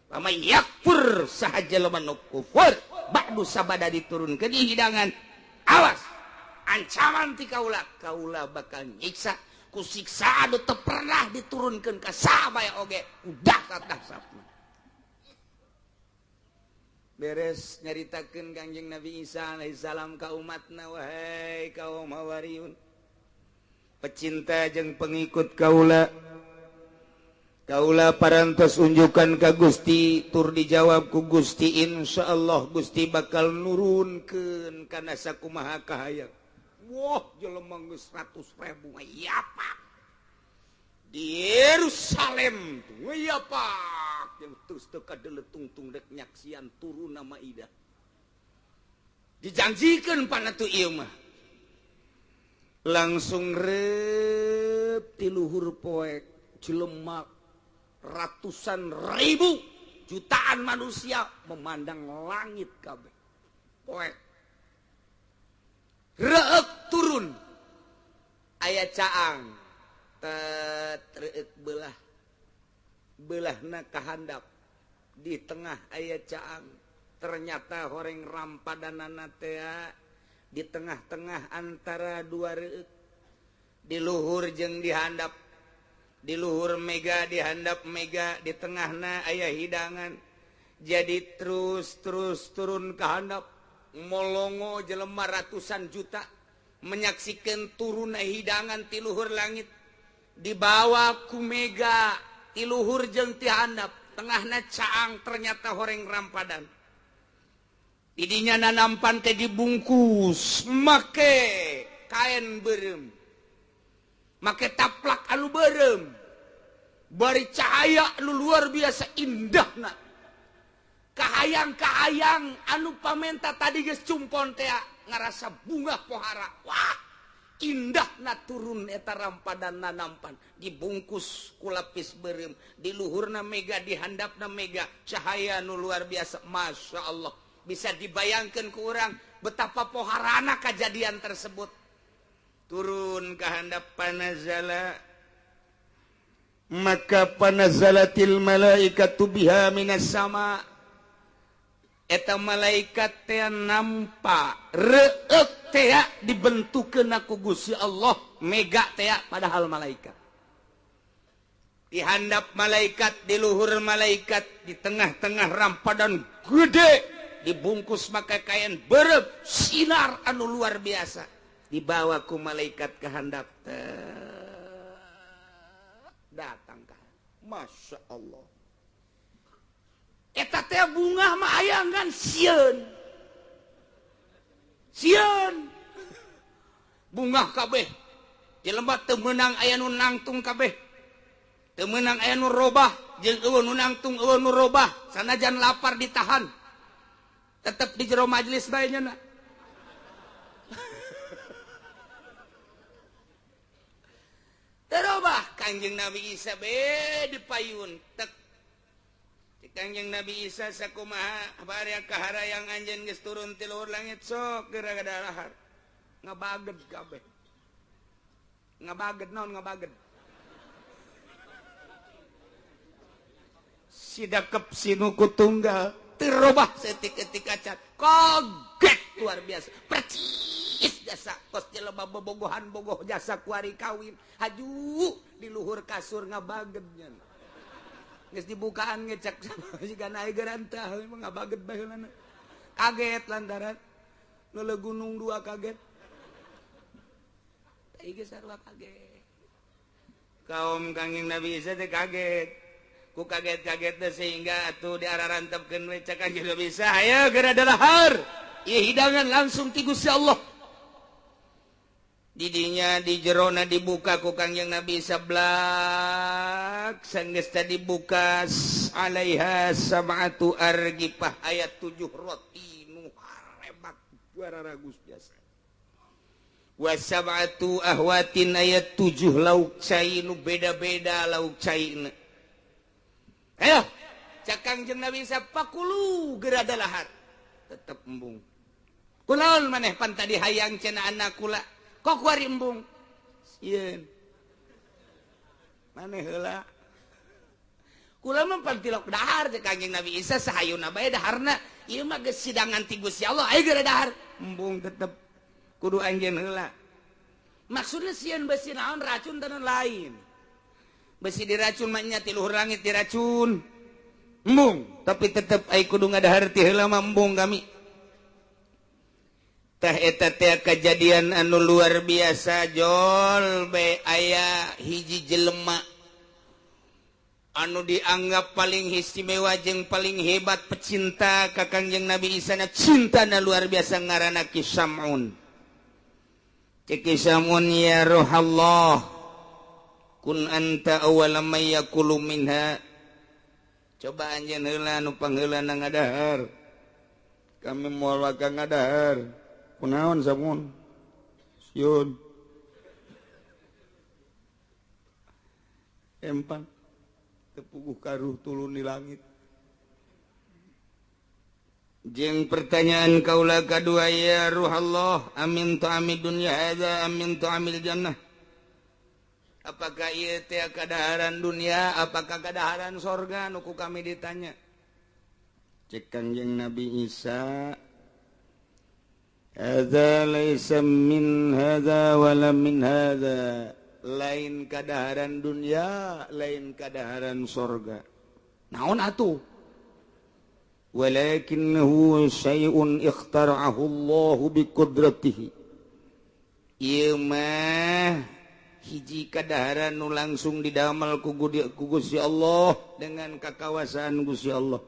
pamay yakfur saha jelema nu kufur ba'du sabada diturunkeun di hidangan awas ancaman ti kaula kaula bakal nyiksa ku siksa anu teu pernah diturunkeun ka saha bae oge udah dahsatna. Beres nyaritakeun Kangjeng Nabi Isa alaihissalam ka umatna wahai kaum Hawariyun pecinta jeung pengikut kaula kaula parantos unjukan ka Gusti tur dijawab ku Gusti insyaallah Gusti bakal nurunkeun kana sakumaha kahayang. Wah jelema geus 100.000 ya pak di Yerusalem ya pak yang terus teu kadeletung-tung rek nyaksian turun nama Ida dijanjikeun panatu ieu mah langsung rep ti luhur poek jelema ratusan ribu jutaan manusia memandang langit kabeh poek reuk turun aya caang tet belah belahna kahandap di tengah aya caang ternyata horeng rampadanana teh di tengah-tengah antara dua reuk di luhur jeung di handap di luhur mega di handap mega di tengahna aya hidangan jadi terus terus turun ke handap molongo jelema ratusan juta menyaksikan turunna hidangan ti luhur langit dibawa ku mega ti luhur jeung ti handap tengahna caang ternyata horeng rampadan. Didinya nanampan teh dibungkus make kain beureum, make taplak anu beureum, bari cahaya anu luar biasa indahna. Kahayang-kahayang anu pamenta tadi geus cumpon teh ngarasa bunga pohara. Wah, indahna turun eta rampadan nanampan dibungkus ku lapis beureum, di luhurna mega, di handapna mega, cahaya nu luar biasa. Masya Allah, bisa dibayangkan ku urang betapa poharana kejadian tersebut. Turun ke handap panazala, maka panazalatil malaikatu biha minas sama. Eta malaikat teh nampak reuk teh dibentukeun ku Gusti Allah mega teh, padahal malaikat di handap malaikat, di luhur malaikat, di tengah-tengah rampadan gede dibungkus maka kain beureum sinar anu luar biasa dibawa ku malaikat ke handap datang ka. Masya Allah, eta teh bunga mah ayangan sieun sieun bunga kabeh jelema teu meunang aya nu nangtung kabeh, teu meunang aya nu robah, jeung eueuh nu nangtung eueuh nu robah, sanajan lapar ditahan tetep di jero majelis bae nya. Terobah Kangjeng Nabi Isa be dipayun tek. Kangjeng Nabi Isa sakumaha bari kaharayang anjeun geus turun ti luhur langit sok geura gadalahar. Ngabaged kabeh. Ngabaged naon ngabaged? Sidakep sinuku tunggal terobah setik-etik acan. Kaget luar biasa. Percis jasa kos jelema bobogohan bogoh jasa kuari kawin. Haju di luhur kasur ngabaged nya. Geus dibukaan ngecek jiga naik gerantah emang ngabaged baheulana. Kaget lantaran leuleuh gunung dua kaget. Tah ieu sarua kaget. Kaum Kangjeng Nabi Isa teh kaget. Ku kaget-kaget teh sehingga atuh diararantepkeun we cek Kangjeng Nabi Isa, hayo geura dalahar. Ieu hidangan langsung ti Gusti Allah. Didinya di jerona dibuka ku Kangjeng Nabi Isa blak sanggeus tadi dibuka alaiha sab'atu argifah ayat 7 roti nu harebat juara ragus biasa. Wa sab'atu ahwatin ayat 7 lauk cai nu beda-beda lauk caina. Ayo cak Kangjeng Nabi Isa pakulu geura dalahar tetep embung. Kunaon maneh pan tadi hayang cenah anak kula kok kuari embung sieun maneh heula kula mah pan tilok dahar cek Kangjeng Nabi Isa sahayuna bae daharna ieu mah geus sidangan ti Gusti Allah ayo geura dahar embung tetep kudu anjeun heula. Maksudna sieun besi naon racun dan lain besi diracun mah nya ti luhur langit diracun embung tapi tetep ai kudu ngadahar ti heula mah embung kami. Tah eta teh kejadian anu luar biasa jol be aya hiji jelema anu dianggap paling istimewa jeung paling hebat pecinta ka Kangjeng Nabi Isa na cintana luar biasa ngaranna Ki Sam'un. Cek Ki Sam'un ya ruhallah kun anta awwala may yakulu minha. Coba anjeun heula nu pangheulana ngadahar. Kami moal waka ngadahar. Kunaon samun sieun empang tepuguh karuh tulun di langit. Jeung pertanyaan kaula kadua ya ruhallah amin ta'amid dunya hadza amin ta'amil jannah. Apakah ieu teh kadaharan dunia apakah kadaharan sorga nu ku kami ditanya. Cek Kangjeng Nabi Isa hadza laisa min hadza wala min hadza, lain kadaharan dunia lain kadaharan sorga. Naon atuh? Walakinnahu syai'un ikhtara'ahu Allahu biqudratihi. Ieu mah Hiji kadaharan nu langsung didamel ku Gusti Allah dengan kakawasaan Gusti Allah.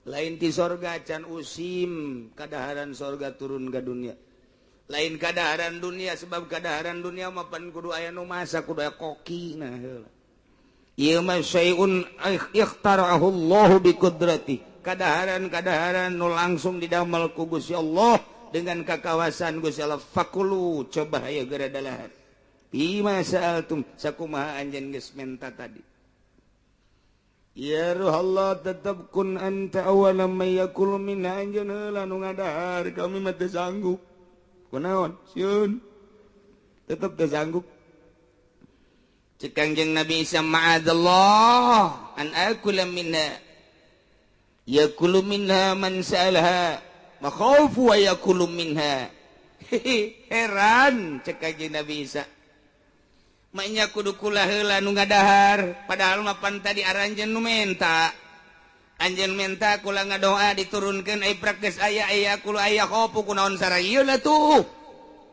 Lain ti sorga can usim kadaharan sorga turun ke dunia. Lain kadaharan dunia sebab kadaharan dunia mah pan kudu aya nu masak kudu aya koki nah heula. Ieu mah syai'un ikhtara'ahu Allahu bi qudrati. Kadaharan-kadaharan nu langsung didamel ku Gusti Allah dengan kakawasan Gusti Allah. Fakulu coba hayo geura dalahar. Bima sa'altum sakumaha anjeun geus menta tadi. Ya ruh Allah tetap kun anta awwala may yakul minha anjeun heula nu ngadahar kami mah teu sanggup. Kunaon? Sieun. Tetep teu sanggup. Cek Kangjeng Nabi Isa ma'adallah an akula minha. Yakulu minha man sa'alha makhaufu wa yakulu minha. Heran cek Kangjeng Nabi Isa. Maknya kudu kula heula nu ngadahar padahal mapan tadi aranjeun nu menta. Anjeun menta kula ngadoa diturunkeun ai praktis aya aya kula aya khofu kunaon sarayeuh lah tuh.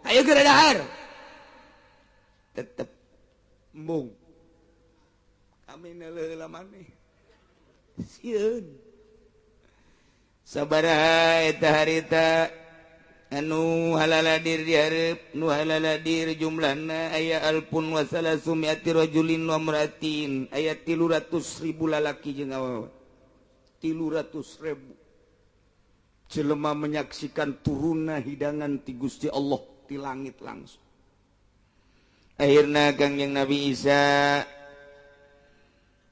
Hayu geura dahar. Tetep embung. Kami heula maneh. Sieun. Sabaraha eta harita anu halaladir dihareup nu halaladir jumlahna aya alpun wa salasumiati rajulin wa imraatin aya 300.000 lalaki jeung awewe 300.000 jelema menyaksikan turunna hidangan ti Gusti Allah ti langit langsung. Akhirna Kangjeng Nabi Isa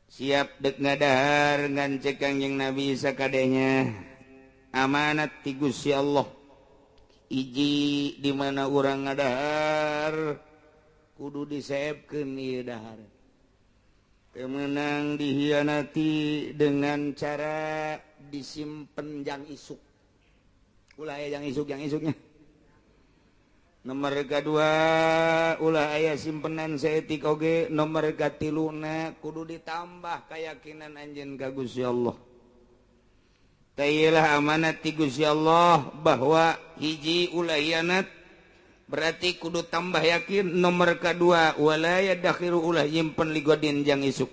siap dek ngadahar ngan cek Kangjeng Nabi Isa kadenya amanat ti Gusti Allah. Iji di mana urang ngadahar kudu diseepkeun ieu dahar. Teu meunang dihianati dengan cara disimpen jang isuk. Ulah aya jang isuk jang isuknya. Nomor kadua ulah aya simpenan saeutik oge. Nomor katiluna kudu ditambah keyakinan anjeun ka Gusti Allah. Tailah amanat ti Gusti Allah bahwa hiji ulah hianat berarti kudu tambah yakin. Nomor kedua wala yadakhiru ulah nyimpen ligodin jang isuk.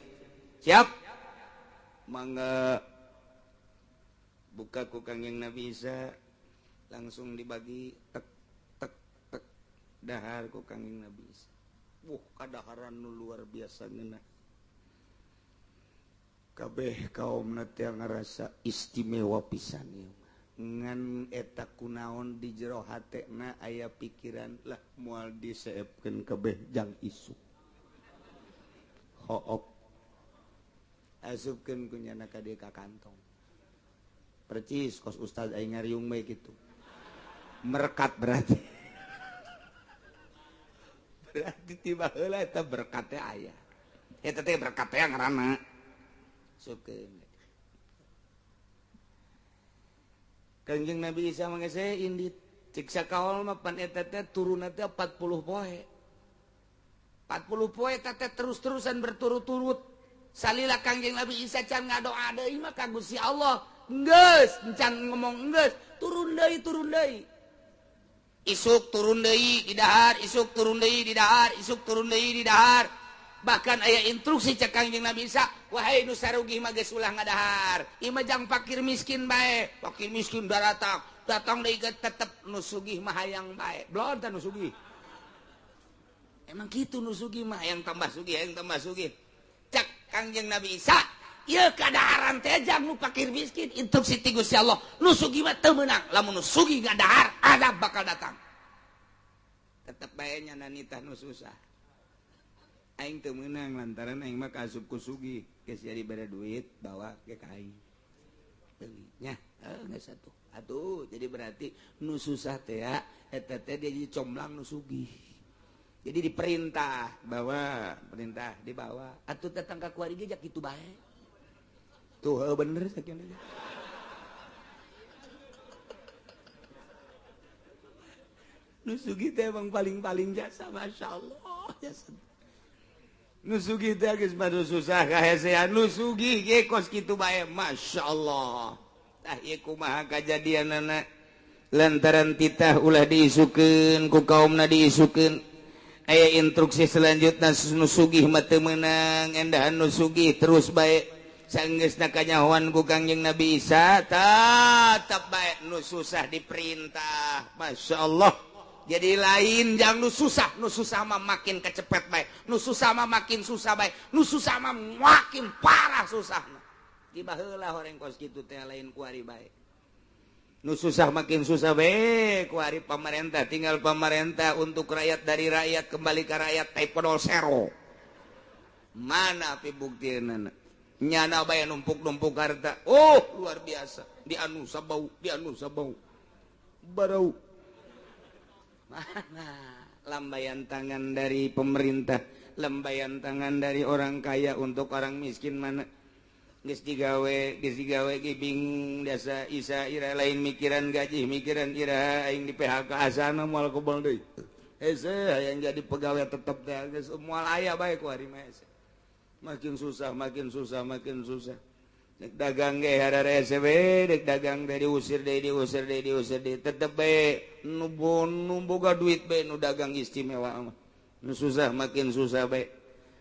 Siap? Mangga buka ku Kangjeng Nabi Isa langsung dibagi tek tek tek dahar ku Kangjeng Nabi Isa. Wuh kadaharan nu luar biasa ngeunah. Kabeh kaum teh ngarasa istimewa pisan ieu mah. Ngan eta kunaon di jero hatena aya pikiran lah moal diseepkeun kabeh jang isuk. Hook. Asupkeun ku nyana ka dieu ka kantong. Percis kos ustaz aing ngariung bae kitu. Merekat berarti. Berarti tiba heula eta berkat teh aya. Eta teh berkat teh ngaranna. Sukeun. Kangjeng Nabi Isa mangese indit cek sakaol mah pan eta teh turunna teh 40 poe. 40 poe eta teh terus-terusan berturut-turut. Salila Kangjeng Nabi Isa can ngadoa deui mah ka Gusti Allah. Geus, can ngomong geus, turun deui, turun deui. Isuk turun deui di dahar, isuk turun deui di dahar, isuk turun deui di dahar. Bahkan aya instruksi cek Kangjeng Nabi Isa, wahai nu sarugih mah geus ulah ngadahar. Ieu mah jang fakir miskin bae, fakir miskin daratang, datang deui ge tetep nu sugih mah hayang bae. Belon teh nu sugih. Emang kitu nu sugih mah hayang tambah sugih, hayang tambah sugih. Cek Kangjeng Nabi Isa, ieu kadaharan teh jang nu fakir miskin, instruksi ti Gusti Allah, nu sugih mah teu meunang, lamun nu sugih ngadahar, azab bakal datang. Tetep bae nya nanitah nu susah. Aing teu meunang lantaran aing mah kaasup ku sugih, geus jadi bere duit bawa ke ka aing. Beuli nya, geus atuh. Atuh, jadi berarti nu susah teh ya, eta teh dia jadi comlang nu sugih. Jadi diperintah bawa, perintah dibawa. Atuh datang ka kuari ge jak kitu bae. Tuh heuh bener sakieu. Nu sugih teh emang paling-paling jasa, masyaallah jasa. Nu sugih teh geus mah susah kahesean, nu sugih ge kos kitu bae, masyaallah. Tah ieu kumaha kajadianana lantaran titah ulah diisukeun ku kaumna diisukeun. Aya instruksi selanjutnya nu sugih mah teu meunang endahan nu sugih terus bae sanggeusna kanyahoan ku Kangjeng Nabi Isa tetap bae nu susah diperintah. Masya Allah. Jadi lain jang nu susah mah makin kecepet bae, nu susah mah makin susah bae, nu susah mah makin parah susahna. Di baheula horeng kos kitu teh lain kuari bae. Nu susah makin susah bae kuari pamarentah, tinggal pamarentah untuk rakyat dari rakyat kembali ke rakyat type zero. Mana pi buktina? Nyana bae numpuk-numpuk harta. Oh, luar biasa. Di anu sabau, di anu sabau. Barau. Mana lambaian tangan dari pemerintah, lambaian tangan dari orang kaya untuk orang miskin mana? Geus digawe ge bingung dasa isa ira lain mikiran gaji, mikiran ira aing di PHK asana moal kebal deui. Hese hayang jadi pegawai tetep teh geus moal aya bae ku ari mah hese. Makin susah, makin susah, makin susah. Dek dagang ge hararese we, dek dagang teh diusir deui, diusir deui, diusir deui, tetep bae nu boga duit bae nu dagang istimewa mah. Nu susah makin susah bae.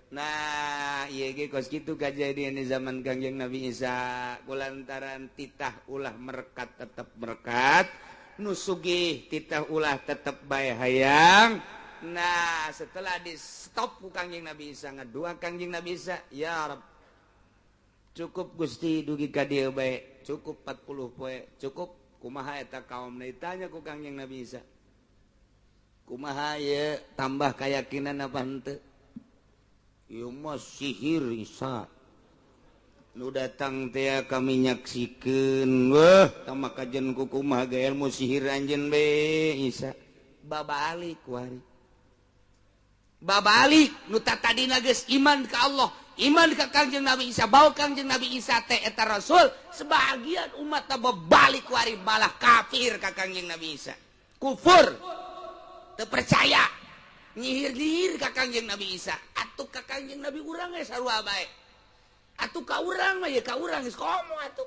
Nah, ieu ge kos kitu kajadian di zaman Kangjeng Nabi Isa, kulantaran titah ulah merekat tetep merekat, nu sugih titah ulah tetep bae hayang. Nah, setelah di stop ku Kangjeng Nabi Isa, ngadua Kangjeng Nabi Isa, ya Rabb, cukup Gusti dugi ka dieu bae, cukup 40 poe, cukup kumaha eta kaum ditanya ku Kangjeng Nabi Isa. Kumaha ieu tambah keyakinan apa henteu? Ieu mah sihir Isa. Nu datang teh kami nyaksikeun, wah tama kajen ku kumaha ge ilmu sihir anjeun be Isa. Babalik wari. Babalik nu tadina geus iman ka Allah, iman ka Kangjeng Nabi Isa, bawa Kangjeng Nabi Isa teh eta rasul, sebagian umat teh babalik wari malah kafir ka Kangjeng Nabi Isa. Kufur. Teu percaya. Nyihir-nyihir ka Kangjeng Nabi Isa. Atuh ka Kangjeng Nabi urang ge sarua bae. Atuh ka urang mah ye ka urang geus komo atuh.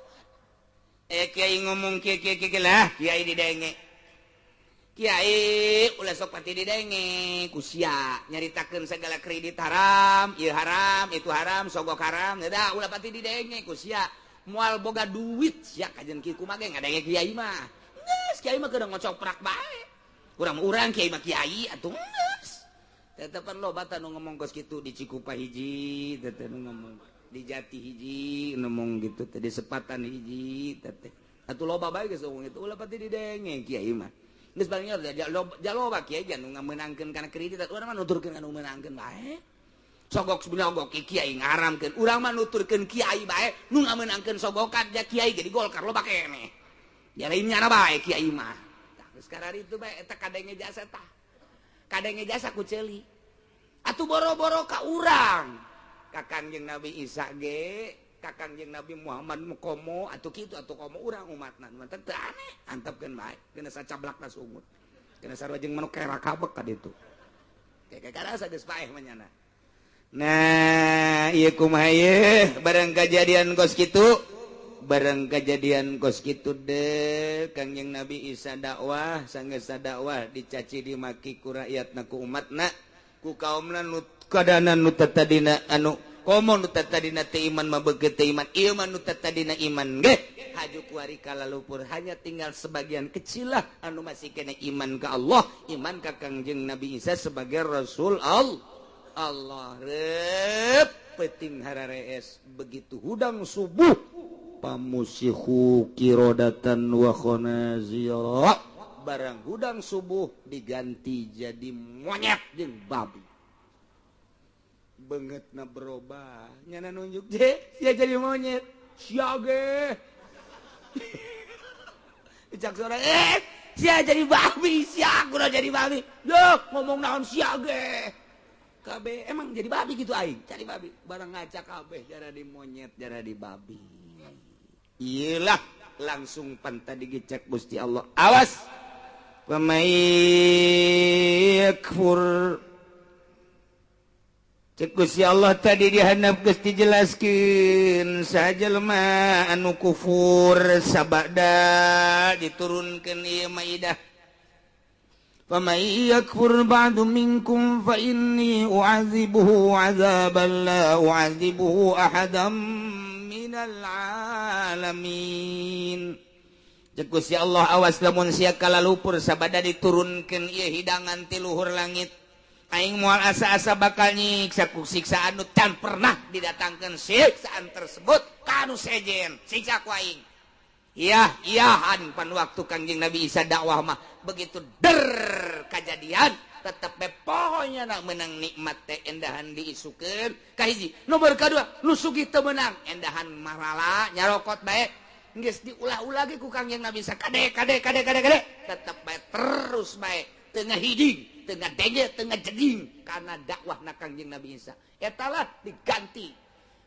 Kiai ngomong kieu kieu kieu lah, kiai didenge. Kiai ulah sok pati didenge ku sia nyaritakeun segala kredit haram, ieu haram, itu haram, sogok haram, da ulah pati didenge ku sia. Moal boga duit sia kajen kieu kumaha ge ngadenge kiai mah. Geus kiai mah keur ngocoprak bae. Urang-urang kiai mah kiai atuh geus. Tetepan loba tah nu ngomong kos kitu di Cikupa hiji, teh nu ngomong di Jati hiji, ngomong gitu teh di Sepatan hiji teh. Atuh loba bae geus ngomong itu ulah pati didenge kiai mah. Geus palingnya jaloba kiai anu ngamenangkeun kana kredit urang mah nuturkeun anu meunangkeun bae. Sogok sebenarnya ogok kiai ngaramkeun, urang mah nuturkeun kiai bae nu ngamenangkeun sogokan ja kiai ge di Golkar loba keneh. Ya lain nyana bae kiai mah. Tah geus kararitu bae eta kadenge jasa tah. Kadenge jasa ku ceuli. Atuh boro-boro ka urang. Ka Kangjeng Nabi Isa ge, ka Kangjeng Nabi Muhammad komo atuh kitu atuh komo urang umatna. Mantep teu aneh, antepkeun bae. Kena sacablakna sungut. Kena sarua jeung manuk kerak kabek ka ditu. Kayak karasa geus paeh mah nyana. Nah, ieu kumaha ieu barang kajadian kos kitu, barang kajadian kos kitu deh Kangjeng Nabi Isa dakwah, sanggeus dakwah dicaci dimaki ku rakyatna ku umatna, ku kaumna nu kadana nu tadina anu komo nu tadina teu iman mah beukeut teu iman, ieu mah nu tadina iman ge haju kuari kalalupur, hanya tinggal sebagian kecil lah anu masih kena iman ka Allah, iman ka Kangjeng Nabi Isa sebagai Rasul Allah. Allah rep peting hararees begitu hudang subuh pamusihu kirodatan wa khonazira, barang hudang subuh diganti jadi monyet jeung babi. Beungeutna berubah nyana nunjuk je sia jadi monyet sia ge dicak sora sia jadi babi sia kudu jadi babi duh ngomong naon sia ge kabeh emang jadi babi gitu aing cari babi barang ngaca kabeh jara di monyet jara di babi. Iyalah langsung pantah digecek Gusti Allah. Awas pamai yakfur cek Gusti Allah tadi dihandap geus dijelaskeun sajelema anu kufur sabada diturunkeun ieu maidah. Faman yakfur ba'du minkum fa inni u'adzibuhu 'adzaban la u'adzibuhu ahadan minal alamin. Cek Gusti Allah awas lamun sia kalalupur sabada diturunkeun ieu hidangan ti luhur langit. Aing moal asa-asa bakal nyiksa ku siksaan nu can pernah didatangkeun siksaan tersebut ka nu sejen siksa ku aing. Iya, iyahan pan waktu Kangjeng Nabi Isa dakwah mah begitu der kejadian tetep be pohonya nak menang nikmat teh endahan diisukeun kahiji. Nomor kadua nu sugih teu meunang endahan marala nyarokot bae geus diulah-ulah ge ku Kangjeng Nabi Isa kade kade kade kade kade tetep bae terus bae teu ngahiding teu ngadenge teu ngajeding karena dakwahna Kangjeng Nabi Isa eta lah diganti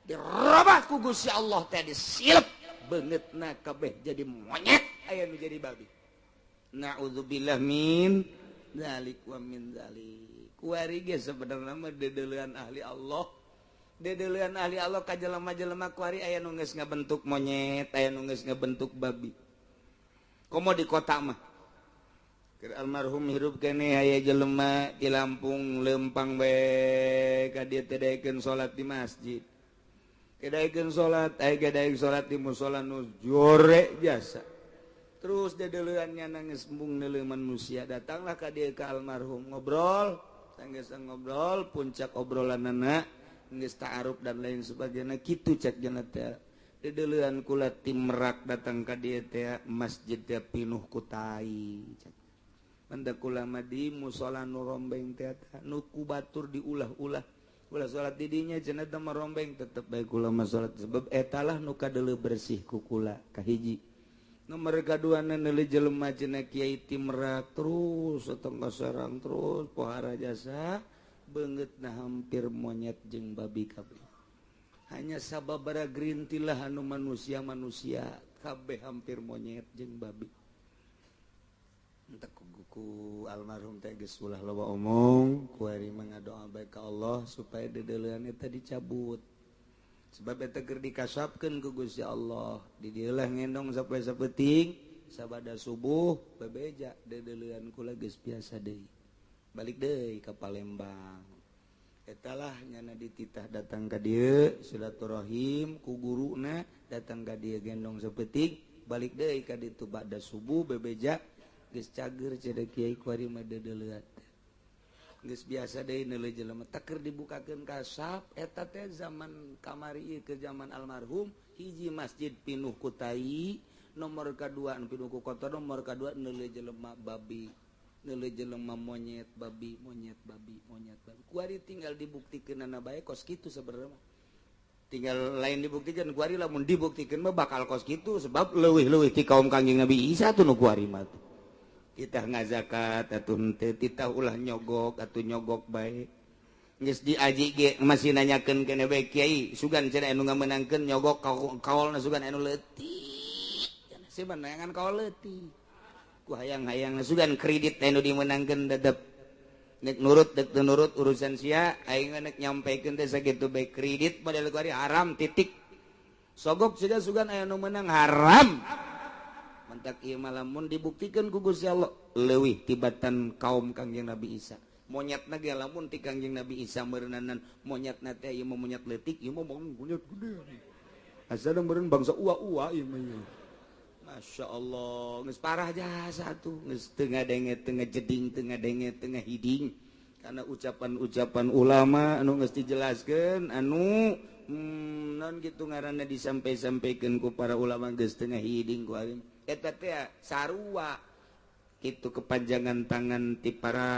dirobah ku Gusti Allah teh disilep beungeutna kabeh jadi monyet aya nu jadi babi. Na'udzubillah min dzalik wa min dzalik. Kuari ge sebenarna mah dedeulean ahli Allah. Dedeulean ahli Allah ka jelema-jelema kuari aya nu geus ngabentuk monyet, aya nu geus ngabentuk babi. Komo di kota mah. Keur almarhum hirup keneh aya jelema di Lampung lempang bae ka dieu teh daekeun salat di masjid. Kedaikeun salat, aya gedaik salat di musala nu jore biasa. Terus dedeuleannya nangis embung neuleuh manusia, datanglah ka dieu ka almarhum ngobrol, sanggeus ngobrol, puncak obrolanana geus ta'aruf dan lain sebagainya kitu cek cenah teh. Dedeulean kula ti Merak datang ka dieu teh masjid teh pinuh ku tai. Manda kula mah di musala nu rombeng teh nu ku batur diulah-ulah. Ulah salat didinya cenah teh merombeng tetep bae kula mah salat sebab etalah nu kadeuleu bersih ku kula kahiji. Nomor kaduana neuleuh jelema cenah kiai ti Merak terus atong ka Serang terus pohara jasa beungeutna hampir monyet jeung babi kabeh. Hanya sababaraha gerintilah anu manusia-manusia kabeh hampir monyet jeung babi. Entek ku almarhum teh geus ulah loba omong kuari mah ngadoa bae ka Allah supaya dedeulean eta dicabut. Sebab eta keur dikasapkeun ku Gusti Allah. Di dieu lah ngendong sampai sapeting sabada subuh bebeja dedeulean kula geus biasa deui. Balik deui ka Palembang. Eta lah nyana dititah datang ka dieu silaturahim ku guruna datang ka dieu gendong sapeting balik deui ka ditu bada subuh bebeja geus cager cenah kiai kuari mah dedeulean. Geus biasa deui neuleuh jelema teh keur dibukakeun kasap eta teh zaman kamari ieu ke zaman almarhum hiji masjid pinuh ku tai nomor kadua nu pinuh ku kotor nomor kadua neuleuh jelema babi neuleuh jelema monyet babi monyet babi monyet babi kuari tinggal dibuktikeunana bae kos kitu sebenarnya tinggal lain dibuktikan kuari lamun dibuktikan mah bakal kos kitu sebab leuwih-leuwih ti kaum Kangjeng Nabi Isa tuh nu kuari mah. Titah ngazakat atuh henteu, titah ulah nyogok atuh nyogok bae. Geus diaji ge masih nanyakeun keneh bae kiai, sugan cenah anu ngamenangkeun nyogok kaolna sugan anu leutik. Cenah sieun neangan kaol leutik. Ku hayang-hayang sugan kredit anu dimenangkeun dedep. Nek nurut dek teu nurut urusan sia, aing mah nek nyampekeun teh sakitu bae kredit model kuari haram titik. Sogok sia sugan aya nu meunang haram. Mentak ieu mah lamun dibuktikan ku Gusti Allah leuwih tibatan kaum Kangjeng Nabi Isa. Monyetna ge lamun ti Kangjeng Nabi Isa meureunnan monyetna teh ieu mah monyet leutik ieu mah monyet gede. Asal meureun bangsa ua-ua ieu mah. Masya Allah geus parah jasa tuh geus teu ngadenge teu ngajeding teu ngadenge teu ngahiding karena ucapan-ucapan ulama anu geus dijelaskeun anu non kitu ngaranna disampai-sampaikeun ku para ulama geus teu ngahiding ku aing. Eta teh sarua kitu kepanjangan tangan ti para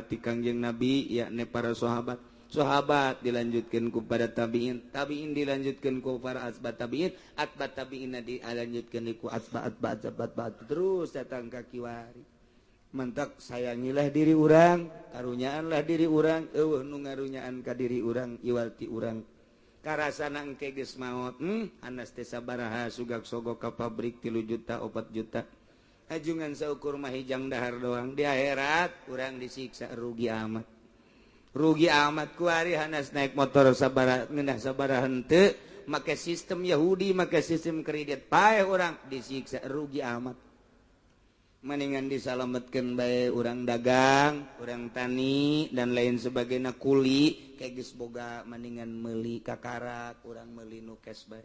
ti Kangjeng Nabi yakni para sahabat. Sahabat dilanjutkeun ku para tabiin, tabiin dilanjutkeun ku para asbat tabiin, atbat tabiin dilanjutkeun ku asbat atbat atbat terus datang ka kiwari. Mentak sayangilah diri urang, karunyaanlah diri urang, eueuh nu ngarunyaan ka diri urang iwal ti urang. Karasana engke geus maot, anas teh sabaraha sugak sogok ka pabrik 3 juta 4 juta. Ajungan saukur mah hijang dahar doang di akhirat urang disiksa rugi amat. Rugi amat kuari hanas naik motor sabaraha ngeunah sabaraha henteu make sistem Yahudi make sistem kredit paeh urang disiksa rugi amat. Mendingan disalametkeun bae urang dagang, urang tani dan lain sebagainya kuli kayak geus boga mendingan meuli kakarak, urang meuli nu cash bae.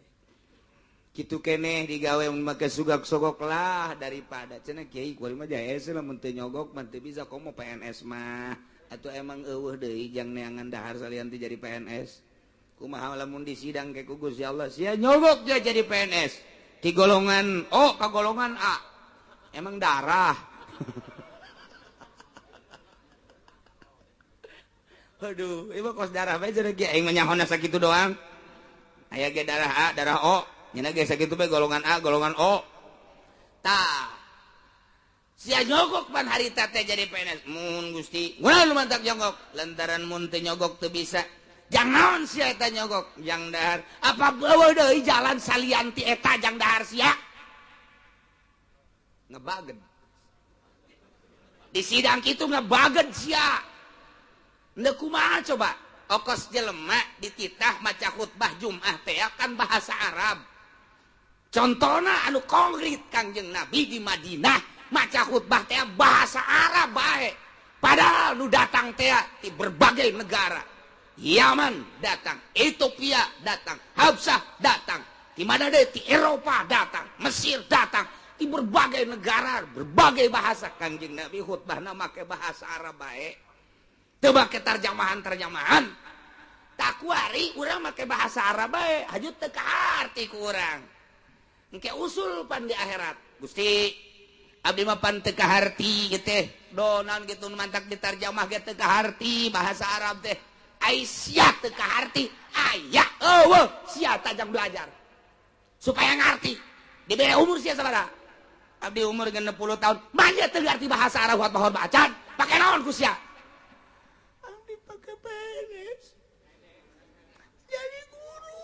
Kitu keneh digawe mun make sugak sogok lah daripada cenah kiai kuari mah jae lamun teu nyogok mah teu bisa komo PNS mah. Atau emang eueuh deui jang neangan dahar salian teu jadi PNS. Kumaha lamun disidang ke ku Gusti Allah sia nyogok dia jadi PNS. Ti golongan O ka golongan A. Emang darah. Aduh, ieu kos darah bae cenah ge aing mah nyahona sakitu doang. Aya ge darah A, darah O. Nya ge sakitu bae golongan A, golongan O. Tah. Sia nyogok pan harita teh jadi PNS. Mun Gusti, mun nu mantak nyogok, lantaran mun teu nyogok teu bisa. Jangan sia eta nyogok, jang dahar. Apa eueuh deui jalan salian ti eta jang dahar sia? Ngebagen di sidang itu ngebagen sia. Ndeu kumaha coba okos jelema dititah maca khutbah Jumat teh kan bahasa Arab. Contohna anu konkret Kangjeng Nabi di Madinah maca khutbah teh bahasa Arab bae. Padahal nu datang teh di berbagai negara. Yaman datang, Ethiopia datang, Habsah datang, di mana deui di Eropa datang, Mesir datang. Di berbagai negara, berbagai bahasa. Kangjeng Nabi khutbahna make bahasa Arab bae. Teu make terjemahan-terjemahan. Tak kuari urang make bahasa Arab bae, haju teu kaharti ku urang. Engke usul pan di akhirat. Gusti, abdi mah pan teu kaharti ieu teh. Do naon kitu mantak ditarjamah ge teu kaharti bahasa Arab teh. Ai sia teu kaharti, aya eueuh sia tajang belajar. Supaya ngarti. Dibere umur sia sabaraha? Abdi umur 60 tahun, manja teu ngarti bahasa Arab khotbah acan, pake naon ku sia? Abdi pake PNS. Jadi guru.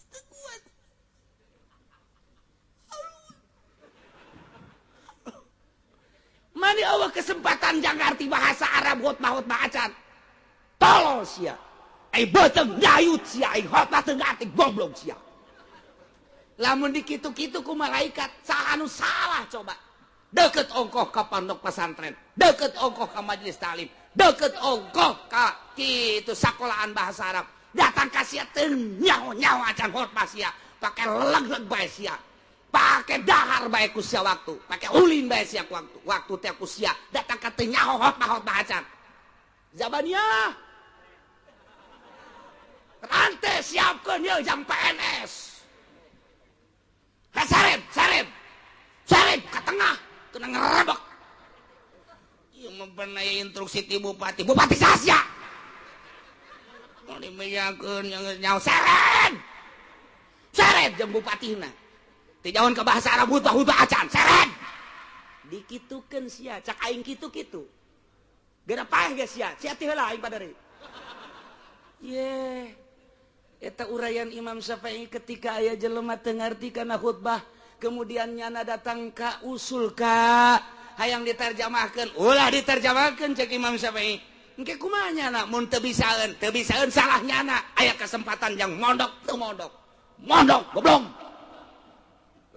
Teu kuat. Mani Allah kesempatan jang ngarti bahasa Arab khotbah acan. Tolol sia. Ai beuteung dayut sia, ai khotbah teu ngarti goblok sia. Lamun dikitu-kitu ku malaikat saha anu salah coba. Deket ongkoh ka pondok pesantren, deket ongkoh ka majelis taklim, deket ongkoh ka kitu sakolaan bahasa Arab. Datang ka sia teu nyaho-nyaho acan khotbah sia, pake leleg-leg bae sia. Pake dahar bae ku sia waktu, pake ulin bae sia ku waktu. Waktu teh ku sia datang ka teu nyaho khotbah-khotbah acan. Zabaniyah. Rante siapkeun yeuh jang PNS. Sareb, sareb, sareb ke tengah, kena ngerebek. Ieu mempenai instruksi ti bupati, bupati sasya. Mau dimejakeun nyaho sareb, sareb jeung bupatina. Teu jauhan ke bahasa Arab hutbah-hutbah acan, sareb. Dikitukeun sia, cak aing kitu-kitu. Geura paeh ge sia, sia teh heula aing padari. Ye. Eta uraian Imam Syafi'i ketika aya jelema teu ngarti kana khutbah, kemudian nyana datang ka usul ka hayang diterjemahkeun, ulah diterjemahkeun cek Imam Syafi'i. Engke kumaha nyana mun teu bisaeun salah nyana, aya kesempatan jang mondok teu mondok. Mondok goblok.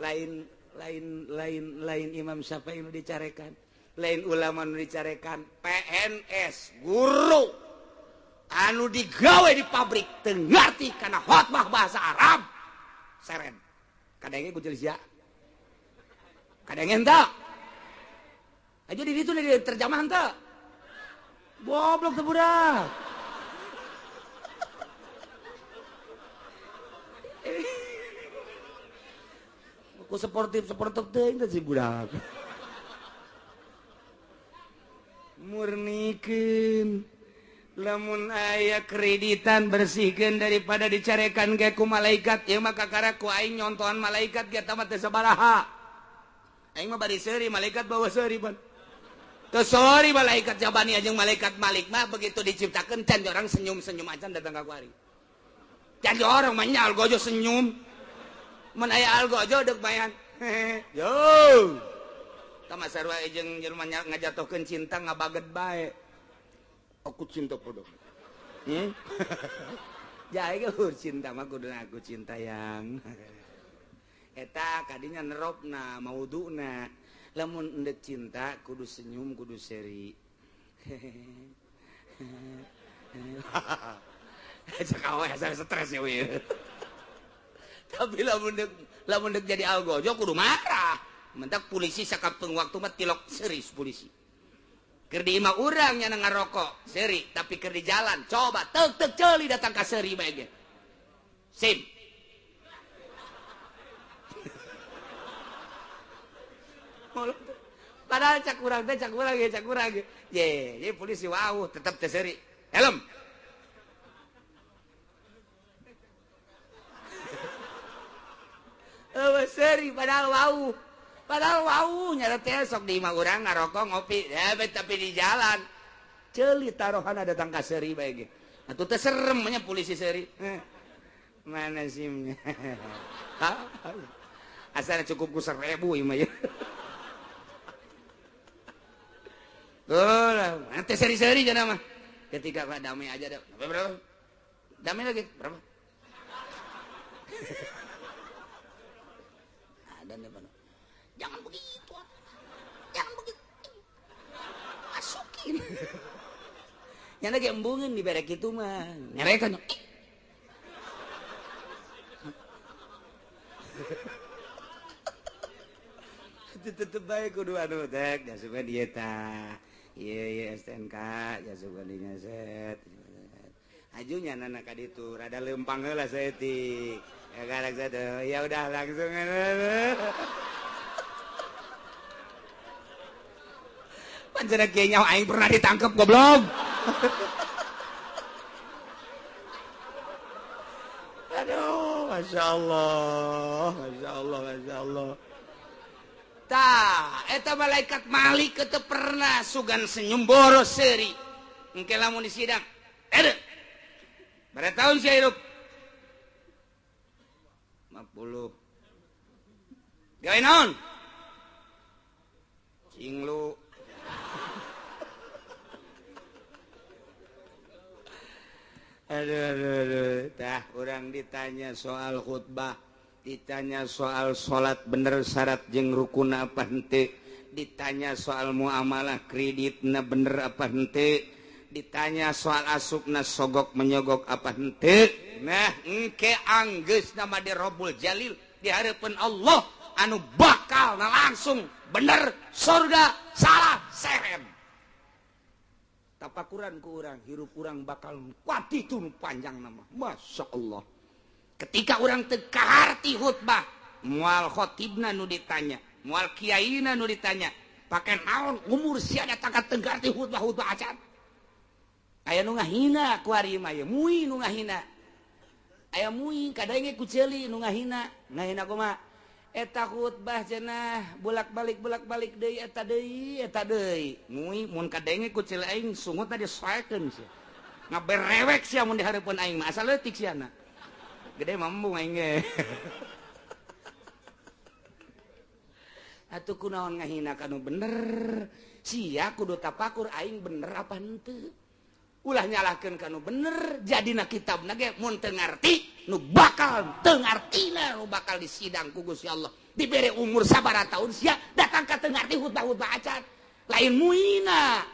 Lain lain lain lain Imam Syafi'i nu dicarekan, lain ulama nu dicarekan, PNS guru anu digawe di pabrik teu ngarti kana khotbah bahasa Arab seren. Kadenge ku jelis ya. Kadenge henteu. Aja di ditu di terjemahan teu. Goblok teu budak. Ku sportif-sportif teuing teh si budak. Murnikeun. Lamun aya kreditan bersihkeun daripada dicarekan ge ku malaikat, ieu mah kakara ku aing nyontohan malaikat ge eta mah teu sabaraha. Aing mah bari seuri malaikat bawa seuri pan. Teu seuri malaikat jabani jeung malaikat Malik mah begitu diciptakeun can orang senyum-senyum acan datang ka kuari. Can orang mah nya algojo senyum. Mun aya algojo deuk bayan. Yo. Tah sarua jeung jelema ngajatohkeun cinta ngabaget bae. Aku cinta padamu. Jai ge cinta mah kudu aku cinta yang. Eta kadinya neropna mauduna lamun endek cinta kudu senyum kudu seri. Cek awe saya stres ya we. Tapi lamun dek jadi algojo kudu marah. Mentak polisi sakapeung waktu mah tilok seris polisi. Keur di imah urang nya ngarokok seri, tapi keur di jalan coba tek tek ceuli datang ka seri bae ge. Sim. Padahal cak urang teh cak urang ge cak urang ge. Ye, ye polisi wau tetep teh seri. Helm. Eueuh seri padahal wau. Padahal wau nyata teh sok di imah urang ngarokok ngopi, ya, tapi di jalan ceuli taruhana datang ka seuri bae ge. Atuh teh serem nya polisi seuri. Mana simnya? Asal cukup ku 1000 ieu mah ya. Tuh, nanti seri-seri jangan mah. Ketika Pak damai aja dah. Berapa? Damai lagi berapa? Ada nih, Pak. Jangan begitu. Jangan begitu. Masukin. Yang lagi embungin di berek itu mah. Nyerekan. Tetep bae kudu anu tek jasukeun ieu tah. Ieu ieu STNK jasukeun di ngeset. Ajunya nana ka ditu rada leumpang heula saeutik. Ya karek satu. Ya udah langsung. Pancen kieu nyaho aing pernah ditangkep goblok. Aduh, Masya Allah, Masya Allah, Masya Allah. Tah, eta malaikat Malik teu pernah sugan senyum boros seuri. Engke lamun di sidang. Ede. Berapa tahun sia hidup? 50. Gawe naon? Cinglu. Aduh, aduh, aduh. Tah, urang ditanya soal khutbah, ditanya soal salat bener syarat jeung rukun apa henteu, ditanya soal muamalah kreditna bener apa henteu, ditanya soal asupna sogok menyogok apa henteu. Nah, engke anggeus nama di Robbul Jalil di hareupeun Allah anu bakal na langsung bener surga salah serem. Tapakuran ku urang hirup urang bakal kuat itu panjang nama. Masya Allah. Ketika orang teu kaharti khutbah, moal khotibna nu ditanya, moal kiaina nu ditanya, pake naon umur sia datang ka teu ngarti khutbah-khutbah acan. Aya nu ngahina ku ari mah ye, mui nu ngahina. Aya mui kadenge ku ceuli nu ngahina, ngahina kumaha? Eta khutbah cenah bolak-balik deui eta deui eta deui. Mui mun kadenge ku ceuli aing sungutna disoekeun sia. Ngaberewek sia mun di hareupeun aing mah asal leutik siana. Gede mambu aing ge. Atuh kunaon ngahina kanu bener? Sia kudu tapakur aing bener apa henteu. Ulah nyalahkeun kanu bener, jadina kitabna ge mun teu ngarti, nu bakal teu ngartina nu bakal disidang ku Gusti Allah. Dibere umur sabaraha tahun sia datang ka teu ngarti khutbah-khutbah acan. Lain muina.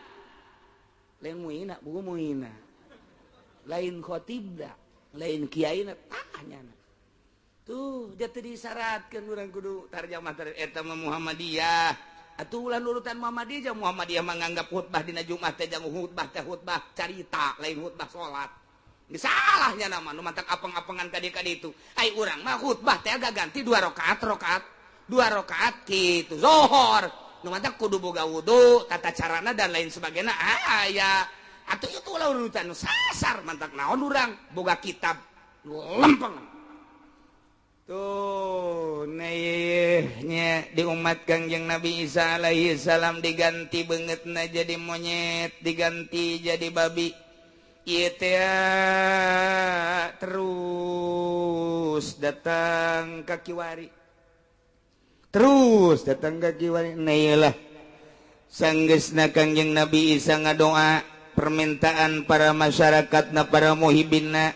Lain muina, buku muina. Lain khotibna, lain kiaina tah nyana. Tuh, dia teu disyaratkeun urang kudu tarjamah eta mah Muhammadiyah. Atuh ulah nurutan Muhammadiyah, Muhammadiyah menganggap khutbah dina Jumat teh jang khutbah teh khutbah carita, lain khutbah salat. Geus salahnya nama nu mantak apeng-apengan ka dieu itu. Ai urang mah khutbah teh agak ganti 2 rakaat rakaat 2 rakaat kitu zuhur. Nu mantak kudu boga wudu, tata carana dan lain sebagainya aya. Atuh itu ulah urutan nu sasar mantak naon urang boga kitab lempeng. Tuh, nya di umat Kangjeng Nabi Isa alaihi salam diganti beungeutna jadi monyet, diganti jadi babi. Ieu teh terus datang ka kiwari. Terus datang ka kiwari. Nah ieu lah sanggeusna Kangjeng Nabi Isa ngadoa permintaan para masyarakatna, para muhibinna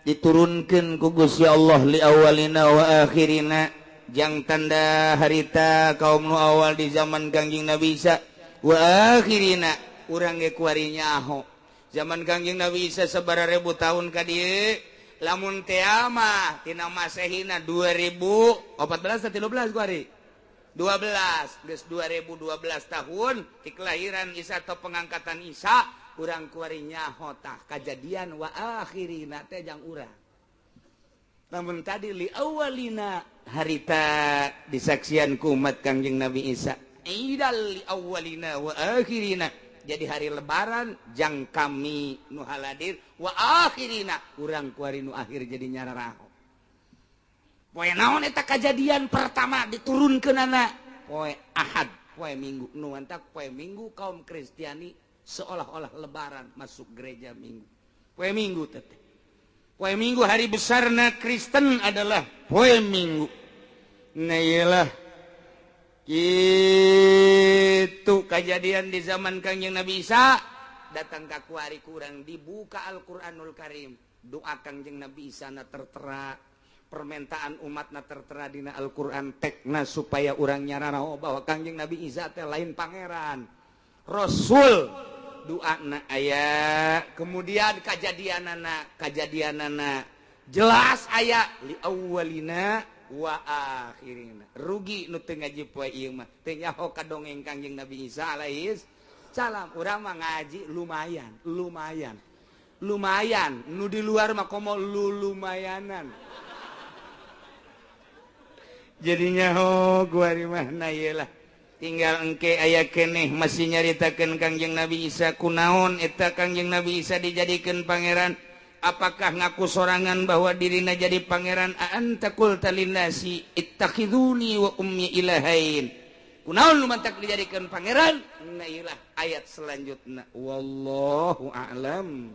diturunkan ku Gusti Allah li awalina wa akhirina jang tanda harita kaum nu awal di zaman Kangjeng Nabi Isa wa akhirina urang ge kuari nyaho zaman Kangjeng Nabi Isa sabaraha ribu tahun ka dieu lamun teh mah tina Masehina 2014 atau 13 kuari 12 geus 2012 tahun ti kelahiran Isa atau pengangkatan Isa urang kuari nyaho tah kajadian wa akhirina teh jang urang. Namun tadi li awalina harita disaksian ku umat Kangjeng Nabi Isa idal li awalina wa akhirina jadi hari lebaran jang kami nu haladir wa akhirina urang kuari nu akhir jadi nyararaho. Poe naon eta kajadian pertama diturunkeunana poe Ahad poe Minggu nu antak poe Minggu kaum Kristiani seolah-olah lebaran masuk gereja Minggu poe Minggu teteh poe Minggu hari besarna Kristen adalah poe Minggu. Nah iyalah gitu kejadian di zaman Kangjeng Nabi Isa datang ka kuari kurang dibuka Al-Qur'anul Karim doa Kangjeng Nabi Isa na tertera permintaan umatna tertera dina Al-Qur'an tekna supaya urang nyararaho bahwa Kangjeng Nabi Isa teh lain pangeran Rasul doana aya kemudian kajadianana jelas aya li awwalina wa akhirina rugi nu teu ngaji poe ieu mah teu nyaho ka dongeng Kangjeng Nabi Isa alaihis salam. Urang mah ngaji lumayan lumayan lumayan nu di luar mah komo lumayanan jadinya ho gua di mana ieu lah tinggal engke aya keneh masih nyaritakeun Kangjeng Nabi Isa kunaon eta Kangjeng Nabi Isa dijadikeun pangeran apakah ngaku sorangan bahwa dirina jadi pangeran anta qulta linnasi ittakhiduni wa ummi ilahain kunaon nu mantak dijadikeun pangeran. Nah ieulah ayat selanjutna wallahu a'lam.